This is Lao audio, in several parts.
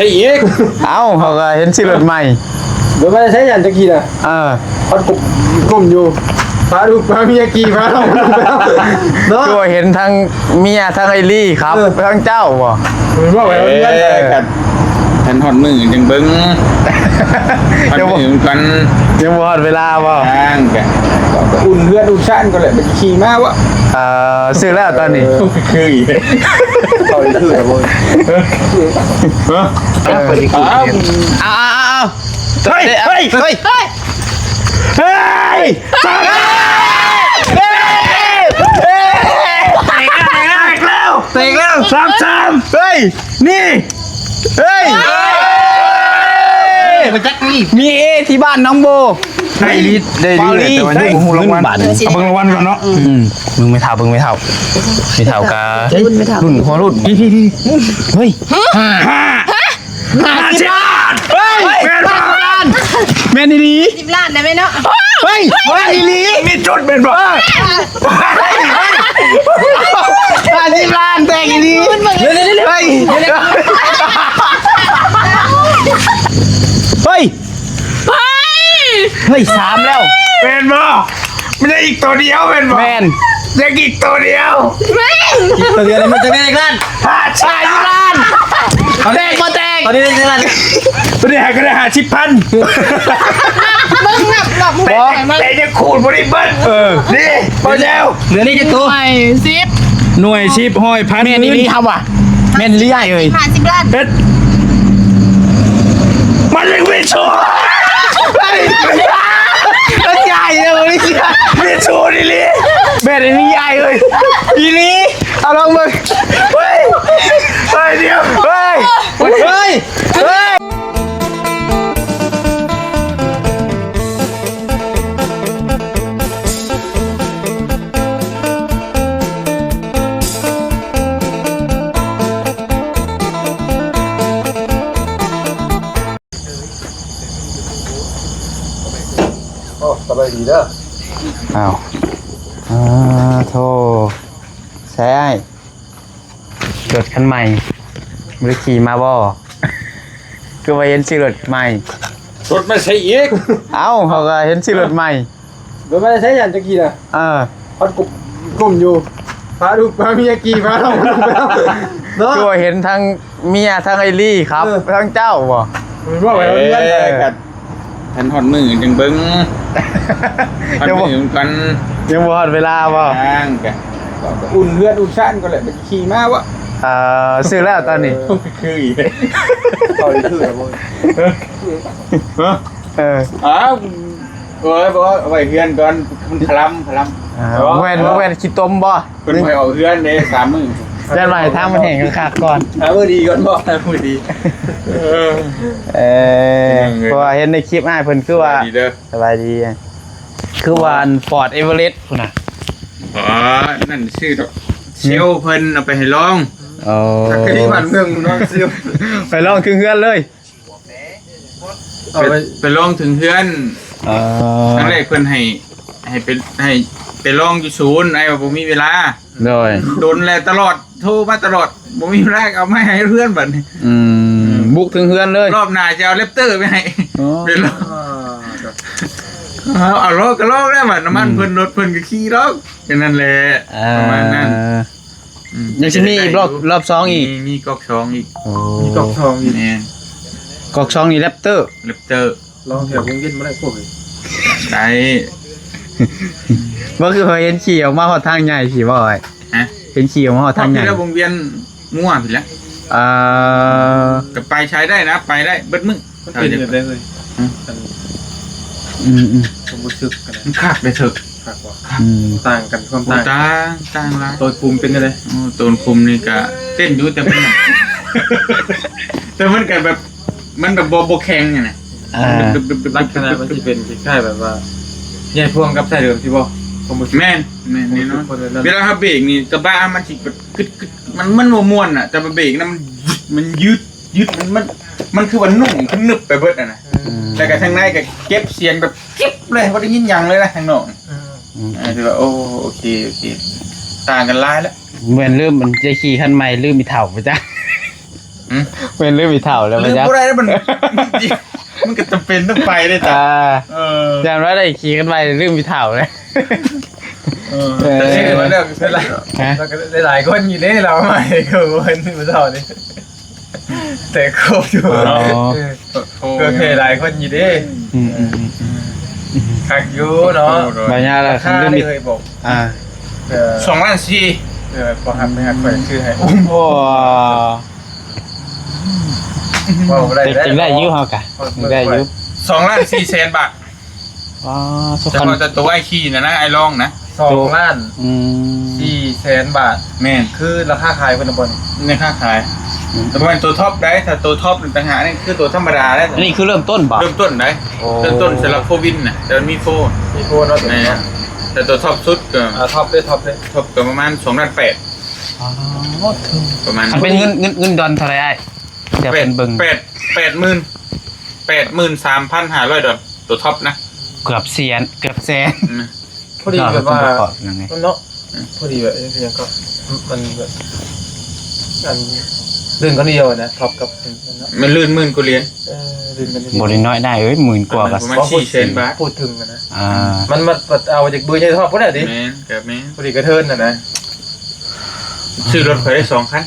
ອີກ ເອົ້າ ເຮົາກໍເຫັນຊື່ລົດໃໝ່ ລົດມາແຕ່ໃສຫຍັງຕະກີ້ນະ? ເອີ ພັດກົມ ກົມຢູ່ ພາລູກພາເມຍຂີ່ ພານ້ອງເນາະ ຄືວ່າເຫັນທັງເມຍທັງໄອ້ລີຂັບ ເອີ ທັງເຈົ້າບໍ່? ເຫັນບໍ່? ໄປເຮືອນ ເອີ ກັນ ທັນຮອດມື້ຈັ່ງເບິ່ງ ຮອດມື້ກ່ອນ ຍັງບໍ່ຮອດເວລາບໍ່? ຍັງ ກະ ກະອຸ່ນເຮືອນອຸ່ນຊານກ່ອນແຫຼະ ໄປຂີ່ມາບໍ່? ເອີ ຊື້ແລ້ວຕອນນີ້ ເອີ ຄືອີກ ເຂົາຄືແລ້ວບໍ່? ເອີ ເອົາ ເອົາ ເອົາ ເອົາ ເຮີ້ຍ ເຮີ້ຍ ເຮີ້ຍ ເຮີ້ຍ ແຕກແລ້ວ ແຕກແລ້ວ ສາມສາມ ເຮີ້ຍ ນີ້ ເຮີ້ຍ ເຮີ້ຍ ມາຈັກນີ້ ມີເອທີ່ບ້ານໜອງໂບ ໄດ້ລີດ ໄດ້ລີດ ແຕ່ວ່າຍັງບໍ່ຮູ້ລາງວັນ ເອົາເບິ່ງລາງວັນກ່ອນເນາະ ອືມ ເບິ່ງແມ່ເຖົ້າ ເບິ່ງແມ່ເຖົ້າ ແມ່ເຖົ້າກະລຸ້ນ ຫົວລຸ້ນ ເຮີ້ຍ ຫ້າ ຫ້າ ຫ້າສິບລ້ານ ເຮີ້ຍ ແມ່ນບໍ່? ແມ່ນອີ່ຫຼີ ສິບລ້ານໄດ້ແມ່ນເນາະ ເຮີ້ຍ ແມ່ນອີ່ຫຼີ ມີຈຸດແມ່ນບໍ່? ເອີ ຫ້າສິບລ້ານແຕກອີ່ຫຼີ ເຮີ້ຍ ເຮີ້ຍ ເຮີ້ຍ ເຮີ້ຍ ສາມແລ້ວ ແມ່ນບໍ່? ມັນຍັງອີກໂຕດຽວແມ່ນບໍ່? ແມ່ນ ຍັງອີກໂຕດຽວ ແມ່ນ ໂຕດຽວນີ້ມັນຈະແມ່ນອີກລ້ານ ຫ້າສິບລ້ານ ແຕກບໍ່ແຕກ? ຕອນນີ້ໄດ້ຈັກລ້ານ? ໂຕນີ້ຫາກໍໄດ້ຫ້າສິບພັນ ເບິ່ງນັບ ນັບ ບໍ່ ແຕ່ຍັງຂູດບໍ່ໄດ້ເບິດ ເອີ ນີ້ບໍ່ແລ້ວ ເຫຼືອນີ້ຈັກໂຕ? ສິບ ໜ່ວຍ ສິບ ຮ້ອຍ ພັນ ແມ່ນອີ່ຫຼີ ເຮົາວ່າ ແມ່ນອີ່ຫຼີອ້າຍເອີຍ ຫ້າສິບລ້ານ ເຮັດ ມັນເລີຍວິຊູ ເຮີ້ຍ ມັນໃຫຍ່ເລີຍ ວິຊູອີ່ຫຼີ ແມ່ນອີ່ຫຼີອ້າຍເອີຍ ອີ່ຫຼີ ເອົາລອງເບິ່ງ ເຮີ້ຍ ເຮີ້ຍ ດຽວ ເຮີ້ຍ ເຮີ້ຍ ເຮີ້ຍ ໂອ້ ສະບາຍດີເດີ ອ້າວ ອາ ໂທ ໃສອ້າຍ? ລົດຄັນໃໝ່ ບໍ່ໄດ້ຂີ່ມາບໍ່? ຄືວ່າເຫັນຊື່ລົດໃໝ່ ລົດມາໃສອີກ? ເອົ້າ ເຮົາກໍເຫັນຊື່ລົດໃໝ່ ລົດມາແຕ່ໃສຫຍັງຕະກີ້ນະ? ເອີ ພັດກົມ ກົມຢູ່ ພາລູກພາເມຍຂີ່ ພານ້ອງເນາະ ຄືວ່າເຫັນທັງເມຍທັງໄອ້ລີຂັບ ເອີ ທັງເຈົ້າບໍ່? ເຫັນບໍ່? ໄປເຮືອນ ເອີ ກັນ ທັນຮອດມື້ຈັ່ງເບິ່ງ ຮອດມື້ກ່ອນ ຍັງບໍ່ຮອດເວລາບໍ່? ຍັງ ກະ ກະ ກະອຸ່ນເຮືອນອຸ່ນຊານກ່ອນແຫຼະ ໄປຂີ່ມາບໍ່? ເອີ ຊື້ແລ້ວຕອນນີ້ ເອີ ຄືອີກ ເຂົາຄືແລ້ວບໍ່? ຮະ? ເອີ ອ້າວ ໂອ້ຍ ບໍ່ ເອົາໄວ້ເຮືອນກ່ອນ ມັນຄະລຳ ຄະລຳ ອ່າ ບໍ່ແມ່ນ ບໍ່ແມ່ນຂີ້ຕົມບໍ່? ເພິ່ນບໍ່ໃຫ້ອອກເຮືອນເດ້ ສາມມື້ ແມ່ນວ່າໃຫ້ທາງມັນແຫ້ງຄັກໆກ່ອນ ຫາມື້ດີກ່ອນບໍ່? ຫາມື້ດີ ເອີ ເອີ ເອີ ເພາະວ່າເຫັນໃນຄລິບອ້າຍເພິ່ນຄືວ່າ ສະບາຍດີເດີ ສະບາຍດີ ຄືວ່າອັນ Ford Everest ພຸ້ນນະ ອໍ ນັ້ນຊື່ດອກ ເຊວເພິ່ນເອົາໄປໃຫ້ລອງ ໂອ້ ຈັກກະລີບ້ານເມືອງເນາະ ເຊວ ໄປລອງເຖິງເຮືອນເລີຍ ເອົາໄປ ໄປ ໄປລອງເຖິງເຮືອນ ອໍ ຄັ້ງແລກເພິ່ນໃຫ້ ໃຫ້ໄປ ໃຫ້ໄປລອງຢູ່ສູນ ອ້າຍວ່າບໍ່ມີເວລາ ໂດຍ ດົນແລ້ວຕະຫຼອດ ໂທມາຕະຫຼອດ ບໍ່ມີເວລາ ເອົາມາໃຫ້ເຮືອນບັດນີ້ ອືມ ອືມ ບຸກເຖິງເຮືອນເລີຍ ຮອບໜ້າຈະເອົາແຣັບເຕີໄປໃຫ້ ອໍ ໄປລອງ ເອົາ ເອົາລອກກໍລອກແລ້ວບັດ ນ້ຳມັນ ອືມ ເພິ່ນ ລົດເພິ່ນກໍຂີ່ລອກ ແຄ່ນັ້ນແຫຼະ ອ່າ ປະມານນັ້ນ ອືມ ຍັງຊິມີອີກ ໄດ້ຢູ່ ລອບ ລອບສອງອີກ ມີ ມີກອກສອງອີກ ໂອ້ ມີກອກສອງອີກ ແມ່ນ ກອກສອງນີ້ແຣັບເຕີ ແຣັບເຕີ ລອງແຖວວົງວຽນບໍ່ໄດ້ພວກເອີຍ ໄດ້ ບໍ່ຄືຂ້ອຍເຫັນຂີ່ອອກມາຮອດທາງໃຫຍ່ພີ້ບໍ່ອ້າຍ ຮະ ເຫັນຂີ່ອອກມາຮອດທາງໃຫຍ່ ຮອດພີ້ແລ້ວ ວົງວຽນງົວພີ້ແຫຼະ ເອີ ກໍໄປໃສໄດ້ນະ ໄປໄດ້ເບິດມື້ ມັນເປັນແບບໃດເອີຍ ຮະ ອັນ ອືມໆ ຄວາມຮູ້ສຶກກັນນະ ມັນຄັກເດ້ເຖິກ ຄັກບໍ່? ຄັກ ອືມ ຕ່າງກັນ ຄວາມຕ່າງ ໂອ້ ຕ່າງ ຕ່າງຫຼາຍ ໂຕນຄຸມເປັນຈັ່ງໃດ? ໂອ້ ໂຕນຄຸມນີ້ກະເຕັ້ນຢູ່ ແຕ່ມັນ ແຕ່ມັນກະແບບ ມັນແບບບໍ່ ບໍ່ແຂງຫັ້ນນະ ອ່າ ມັນດຶບໆໆໆ ລັກສະນະມັນຊິເປັນຄ້າຍໆແບບວ່າ ໃຫຍ່ພວງກັບສາຍເດີມຊິບໍ່? ຄວາມຮູ້ສຶກ ແມ່ນ ແມ່ນ ຄວາມຮູ້ສຶກ ແນ່ນອນ ຄົນແບບນັ້ນ ເວລາເຮົາເບກນີ້ ກະບະມັນຊິແບບ ກຶດໆ ມັນ ມັນບໍ່ມ່ວນນະ ແຕ່ວ່າເບກນະ ມັນ ມັນຍືດ ຍືດ ມັນ ມັນ ມັນຄືວ່ານຸ້ມ ຄືໜຶບໄປເບິດຫັ້ນນະ ອືມ ແລ້ວກະທາງໃນກະເກັບສຽງແບບ ກິບເລີຍ ບໍ່ໄດ້ຍິນຫຍັງເລີຍນະ ທາງນອກ ອືມ ເອີ ຖືວ່າ ໂອ້ ໂອເຄ ໂອເຄ ຕ່າງກັນຫຼາຍລະ ແມ່ນລືມ ມັນຈະຂີ່ຄັນໃໝ່ ລືມອີ່ເຖົ້າໄປຈ້ະ ຫຶ? ແມ່ນລືມອີເຖົ້າແລ້ວ ລືມບໍ່ໄດ້ ມັນ ມັນກໍຈຳເປັນຕ້ອງໄປເດ້ ອ່າ ເອີ ຢ້ານວ່າໄດ້ຂີ່ກັນໄປລືມອີເຖົ້າເລີຍ. ເອີ ເອີ ແຕ່ຊື່ມາແລ້ວ ຫຼາຍ ຮະ? ຫຼາຍຄົນຢູ່ເດ້ ລາວມາໃຫ້ເຂົາເພິ່ນມື້ເຊົ້ານີ້ ແຕ່ຄົບຢູ່ເນາະ. ເອີ ໂອເຄ ຫຼາຍຄົນຢູ່ເດ້. ອືມໆໆ ຄັກຢູ່ເນາະ. ໂອ້ ໂດຍ ບາຍາລະ ລາຄາ ຄັນເລື່ອງ ນີ້ເລີຍບອກ ອ່າ ເອີ ສອງລ້ານສີ່. ເອີ ບໍ່ຮັບ ໄປຫາຂ້ອຍຊື້ໃຫ້. ໂອ້ ເວົ້າບໍ່ໄດ້ ແຕ່ຈຶ່ງໄດ້ຢູ່ ເຮົາກະ ເວົ້າ ຈຶ່ງໄດ້ຢູ່ ສອງລ້ານສີ່ແສນບາດ. ອໍ ສະເພາະແຕ່ໂຕອ້າຍຂີ່ນະນະ ອ້າຍລອງນະ ສອງລ້ານ ອືມ ສີ່ແສນບາດ. ແມ່ນ ຄືລາຄາຂາຍເພິ່ນນະບໍ່ນີ້? ລາຄາຂາຍ ອືມ ແຕ່ບໍ່ແມ່ນໂຕທັອບໃດ໋. ຖ້າໂຕທັອບນີ້ຕ່າງຫາກ ນີ້ຄືໂຕທຳມະດາເດ້. ອັນນີ້ຄືເລີ່ມຕົ້ນບໍ່? ເລີ່ມຕົ້ນໃດ໋. ໂອ້ ເລີ່ມຕົ້ນສຳລັບໂຟວິນນະ ແຕ່ມັນມີໂຟ ມີໂຟເນາະ. ແມ່ນ ແຕ່ໂຕທັອບສຸດກໍ ອ່າ ທັອບເດ້ ທັອບເດ້ ທັອບກໍປະມານສອງລ້ານແປດ. ອໍ ປະມານ ຄັນເປັນເງິນ ເງິນ ເງິນດອນເທົ່າໃດອ້າຍ? ດຽວເພິ່ນເບິ່ງ ແປດ ແປດ ແປດໝື່ນ ແປດໝື່ນສາມພັນຫ້າຮ້ອຍດອນ ໂຕທັອບນະ ເກືອບແສນ ເກືອບແສນ. ອືມ ພໍດີແບບວ່າ ເນາະ ອືມ ພໍດີແບບ ອີຫຍັງກໍ ມັນແບບ ອັນ ລື່ນກັນດຽວນະ ທັອບກັບ ມັນລື່ນໝື່ນກວ່າຫຼຽນ. ເອີ ລືມໄປ ບໍ່ໄດ້ນ້ອຍນາຍເອີຍ ໝື່ນກວ່າກໍ ປະມານສີ່ແສນບາດ ພູດເຖິງນະ. ອ່າ ມັນມາເອົາຈາກເບີໃຫຍ່ທັອບພຸ້ນແຫຼະຕິ. ແມ່ນ ກໍແມ່ນ ພໍດີກະເທີນນະນະ ຊື້ລົດຂ້ອຍໄດ້ສອງຄັນ.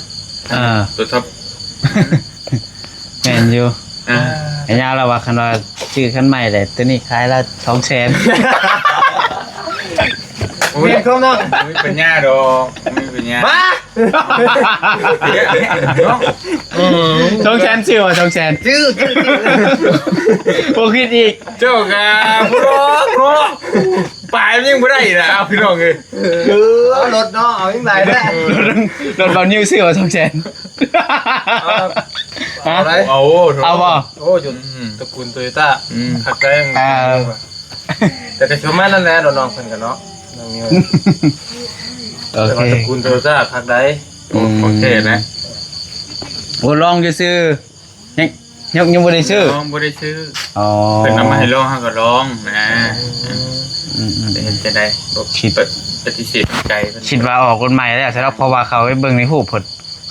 ເອີ ໂຕທັອບ ແມ່ນຢູ່. ອ່າ ຍາລາວວ່າ ຄັນວ່າຊື້ຄັນໃໝ່ແຫຼະ ໂຕນີ້ຂາຍລະສອງແສນ. ໂອ້ຍ ແມ່ນຄວາມເນາະ ບໍ່ມີປັນຍາດອກ ບໍ່ມີປັນຍາ ບ້າ ສອງແສນຊື້ບໍ່? ສອງແສນ ຊື້ ຊື້ ບໍ່ຄິດອີກ. ເຈົ້າກະບໍ່ລອກເນາະ ປາຍມັນຍັງບໍ່ໄດ້ນະ ພີ່ນ້ອງເອີຍ. ເອີ ລົດເນາະ ເອົາຍັງຫຼາຍແທ້. ລົດ ລົດເບົານິວຊື້ບໍ່? ສອງແສນ ເອົາ ຮະ? ເອົາ ເອົາບໍ່? ໂອ້ ຈົນ ອືມ ຕະກູນໂຕໂຍຕ້າ ອືມ ຄັກໄດ໋. ອ່າ ແຕ່ກໍຊິປະມານນັ້ນແຫຼະ ນ້ອງໆເພິ່ນກໍເນາະ ນ້ອງນິວ ໂອເຄ ແຕ່ວ່າຕະກູນໂຕໂຍຕ້າຄັກໄດ໋. ໂອ ອືມ ໂອເຄນະ. ໂອ້ ລອງຊື່ໆ ຍັງ ຍັງ ຍັງບໍ່ໄດ້ຊື້ ລອງບໍ່ໄດ້ຊື້. ອໍ ເພິ່ນເອົາມາໃຫ້ລອງ ເຮົາກໍລອງນະ. ອືມ ອືມ ເຮັດຈັ່ງໃດ ບໍ່ ຄິດ ປະ ປະຕິເສດໃຈເພິ່ນ. ຄິດວ່າອອກລົດໃໝ່ແລ້ວຊະດອກ ເພາະວ່າເຂົ້າໄປເບິ່ງໃນຮູບເພິ່ນ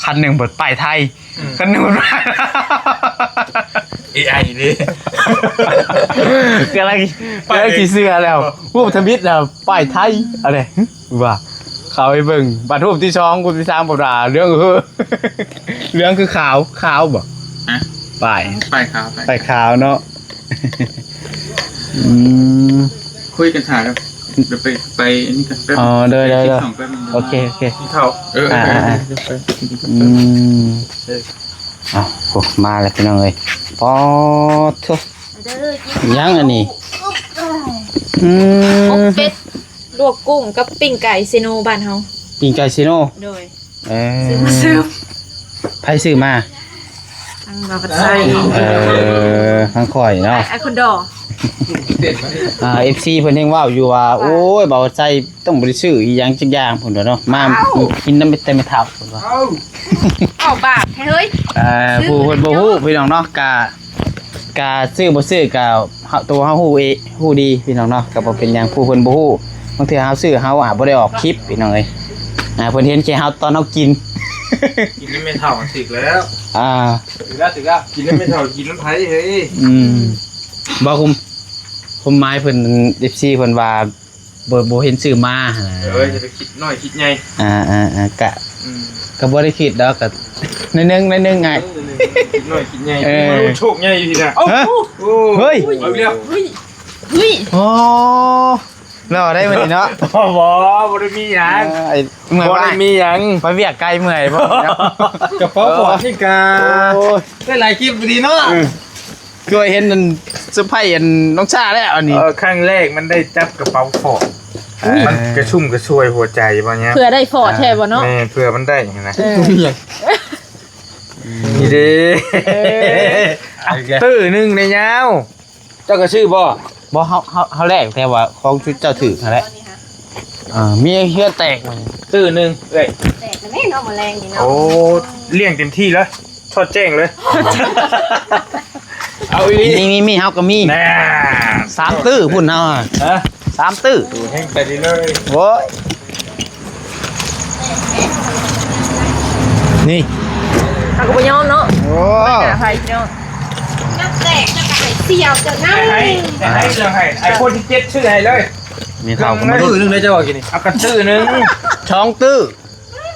ຄັນໜຶ່ງເພິ່ນປ້າຍໄທ ອືມ ຄັນໜຶ່ງເພິ່ນປ້າຍ ເອໄອເດ້ ກຳລັງ ກຳລັງຊິເຊື່ອແລ້ວ ຮູບທຳອິດນະ ປ້າຍໄທ ອັນນີ້ ວ່າ ເຂົ້າໄປເບິ່ງ ບັດຮູບທີສອງ ຮູບທີສາມ ບໍ່ວ່າເຫຼືອງ ເຫຼືອງຄືຂາວ ຂາວບໍ່? ຮະ? ປ້າຍ ປ້າຍຂາວ ປ້າຍຂາວເນາະ. ອືມ ຄຸຍກັນຖ້າແລ້ວ ດຽວໄປ ໄປອັນນີ້ກັນແປັບ. ອໍ ໂດຍ ໄປ ໂດຍ ເກັບຂອງແປັບໜຶ່ງ. ໂອເຄ ໂອເຄ ກິນເຂົ້າ. ເອີ ອ່າ ເອີ ອ່າ ເອີ ອ່າ ອືມ ເອີ ເອົ້າ ໂອ້ ມາແລ້ວພີ່ນ້ອງເອີຍ. ປາດໂທ້ ເດີ ຫຍັງອັນນີ້? ອືມ ອົບເປັດ ລວກກຸ້ງກັບປີ້ງໄກ່ເຊໂນບ້ານເຮົາ. ປີ້ງໄກ່ເຊໂນ? ໂດຍ. ເອີ ຊື້ມາ ຊື້ ໃຜຊື້ມາ? ທາງບ່າວພັດໄຊ. ເອີ ທາງຂ້ອຍເນາະ ອ້າຍ ອ້າຍຄົນດໍ. ອ່າ ເອັຟຊີ ເພິ່ນຍັງເວົ້າຢູ່ວ່າ ວ່າ ໂອ້ຍ ບ່າວພັດໄຊຕ້ອງບໍ່ໄດ້ຊື້ອີ່ຫຍັງຈັກຢ່າງ ເພິ່ນວ່າເນາະ ມາ ອ້າວ ກິນນຳແຕ່ແມ່ເຖົ້າ ເພິ່ນວ່າ. ເອົ້າ ເວົ້າບາບແທ້ເຮີ້ຍ. ອ່າ ຜູ້ເພິ່ນບໍ່ຮູ້ພີ່ນ້ອງເນາະ ກະ ກະຊື້ບໍ່ຊື້ກະ ເຮົາ ໂຕເຮົາຮູ້ເອງ ຮູ້ດີພີ່ນ້ອງເນາະ ກະບໍ່ເປັນຫຍັງ. ຜູ້ເພິ່ນບໍ່ຮູ້ ບາງເທື່ອເຮົາຊື້ເຮົາອາດບໍ່ໄດ້ອອກຄລິບພີ່ນ້ອງເອີຍ. ອ່າ ເພິ່ນເຫັນແຄ່ເຮົາຕອນເຮົາກິນ ກິນນຳແມ່ເຖົ້າຖືກແລ້ວ. ອ່າ ຖືກແລ້ວ ຖືກແລ້ວ ກິນນຳແມ່ເຖົ້າ ກິນນຳໃຜເຮີ້ຍ? ອືມ ບໍ່ຄຸມ ຄວາມໝາຍເພິ່ນ ເອັຟຊີ ເພິ່ນວ່າ ບໍ່ ບໍ່ເຫັນຊື້ມາຫັ້ນນະ. ເອີ ຢ່າໄປຄິດນ້ອຍຄິດໃຫຍ່. ອ່າໆໆ ກະ ອືມ ກະບໍ່ໄດ້ຄິດດອກ ກະໜ້ອຍໜຶ່ງ ໜ້ອຍໜຶ່ງອ້າຍ ເອີ ໜ້ອຍຄິດໃຫຍ່. ເອີ ໂຊກໃຫຍ່ຢູ່ທີ່ນະ. ເອົ້າ ຮະ? ໂອ້ ເຮີ້ຍ ເອົາອີກແລ້ວ ເຮີ້ຍ ເຮີ້ຍ ອໍ ລໍໄດ້ມື້ນີ້ເນາະ. ບໍ່ ບໍ່ໄດ້ມີຫຍັງ. ເອີ ໄອ້ເມື່ອຍ ບໍ່ໄດ້ມີຫຍັງ ໄປວຽກໄກເມື່ອຍບໍ່? ກະເປົາບອດນີ້ກະ ໂອ້ຍ ໄດ້ຫຼາຍຄລິບດີເນາະ. ເອີ ຄືວ່າເຫັນອັນເຊີໄພອັນນ້ອງຊາແລ້ວອັນນີ້. ເອີ ຄັ້ງແລກມັນໄດ້ຈັບກະເປົາຟອດ. ເອີ ມັນກະຊຸ່ມກະຊວຍຫົວໃຈບໍ່ເນຍ ເພື່ອໄດ້ຟອດແທ້ບໍ່ເນາະ. ແມ່ນ ເພື່ອມັນໄດ້ຫັ້ນນະ. ເອີ ນີ້ເດ້ ເອີ ຕື້ໜຶ່ງໃນຍາວ. ເຈົ້າກໍຊື້ບໍ່? ບໍ່ ເຮົາ ເຮົາ ເຮົາແລກ ແຕ່ວ່າຂອງເຈົ້າຖືກຫັ້ນແຫຼະ. ເອີ ມີເຮືອແຕກ ຕື້ໜຶ່ງເອື້ອຍ. ແຕກແລ້ວແມ່ເນາະ ມື້ແລງນີ້ເນາະ. ໂອ້ ລ້ຽງເຕັມທີ່ເລີຍ ຊອດແຈ້ງເລີຍ. ເອົາອີ່ຫຼີ ມີ ມີ ມີ ເຮົາກໍມີ. ນາ ສາມຕື້ພຸ້ນເຮົາ. ຮະ? ສາມຕື້ ໂອ້ ແຮງໄປເລື້ອຍ. ໂອ້ຍ ນີ້ ເຮົາກໍບໍ່ຍອມເນາະ. ໂ ໂອ້ ໄປຫາໃຜພີ່ນ້ອງ ນັບແຕກ ແລ້ວກໍໃຫ້ສ່ຽວເຈົ້ານຳ ໃຫ້ ໃຫ້ ໃຫ້ເລື່ອງໃຫ້ ໄອ້ຄົນທີເຈັດຊື້ໃຫ້ເລີຍ ມີເຂົ້າກໍມາລຸ້ນ ຊື້ໜຶ່ງໄດ້ເຈົ້າວ່າກິນນີ້ ເອົາກັນຊື້ໜຶ່ງ ສອງຕື້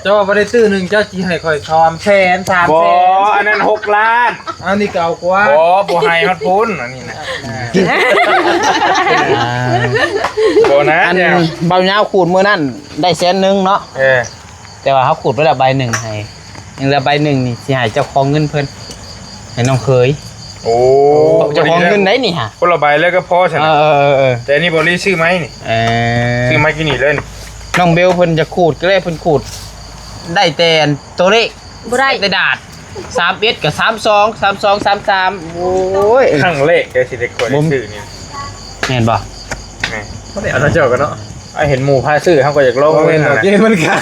ເຈົ້າວ່າບໍ່ໄດ້ຕື້ໜຶ່ງ ເຈົ້າຊິໃຫ້ຂ້ອຍສາມແສນ ສາມແສນ ບໍ່ ອັນນັ້ນຫົກລ້ານ ອັນນີ້ກໍເອົາກວ່າ ບໍ່ ບໍ່ໃຫ້ຮອດພຸ້ນ ອັນນີ້ນະ ບໍ່ນະ ອັນເຈົ້າ ເບົາຍາວຂູດມື້ນັ້ນໄດ້ແສນໜຶ່ງເນາະ ເອີ ແຕ່ວ່າເຮົາຂູດໄປແລ້ວໃບໜຶ່ງໃຫ້ ຍັງເຫຼືອໃບໜຶ່ງນີ້ ຊິໃຫ້ເຈົ້າຂອງເງິນເພິ່ນ ໃຫ້ນ້ອງເຂີຍ ໂອ້ ເຈົ້າຂອງເງິນໄດ໋ນີ້ຫາ ຄົນລະໃບເລີຍກໍພໍຊັ້ນ ເອີໆໆ ແຕ່ອັນນີ້ບໍລິຊື້ໃໝ່ນີ້ ເອີ ຊື້ໃໝ່ກິນນີ້ເລີຍ ນ້ອງເບວເພິ່ນຈະຂູດກໍໄດ້ ເພິ່ນຂູດໄດ້ແຕ່ອັນຕົວເລກ ບໍ່ໄດ້ ແຕ່ດາດ ສາມເອັດ ກັບ ສາມສອງ ສາມສອງ ສາມສາມ ໂອ້ຍ ຄັ້ງແລກເຈົ້າຊິໄດ້ຂ້ອຍໄດ້ຊື້ນີ້ ແມ່ນບໍ່? ແມ່ນ ບໍ່ໄດ້ເອົານຳເຈົ້າກັນເນາະ ອ້າຍເຫັນໝູ່ພາຊື້ ເຮົາກໍຢາກລອງເບິ່ງຫັ້ນນະ ເອີ ມັນກໍ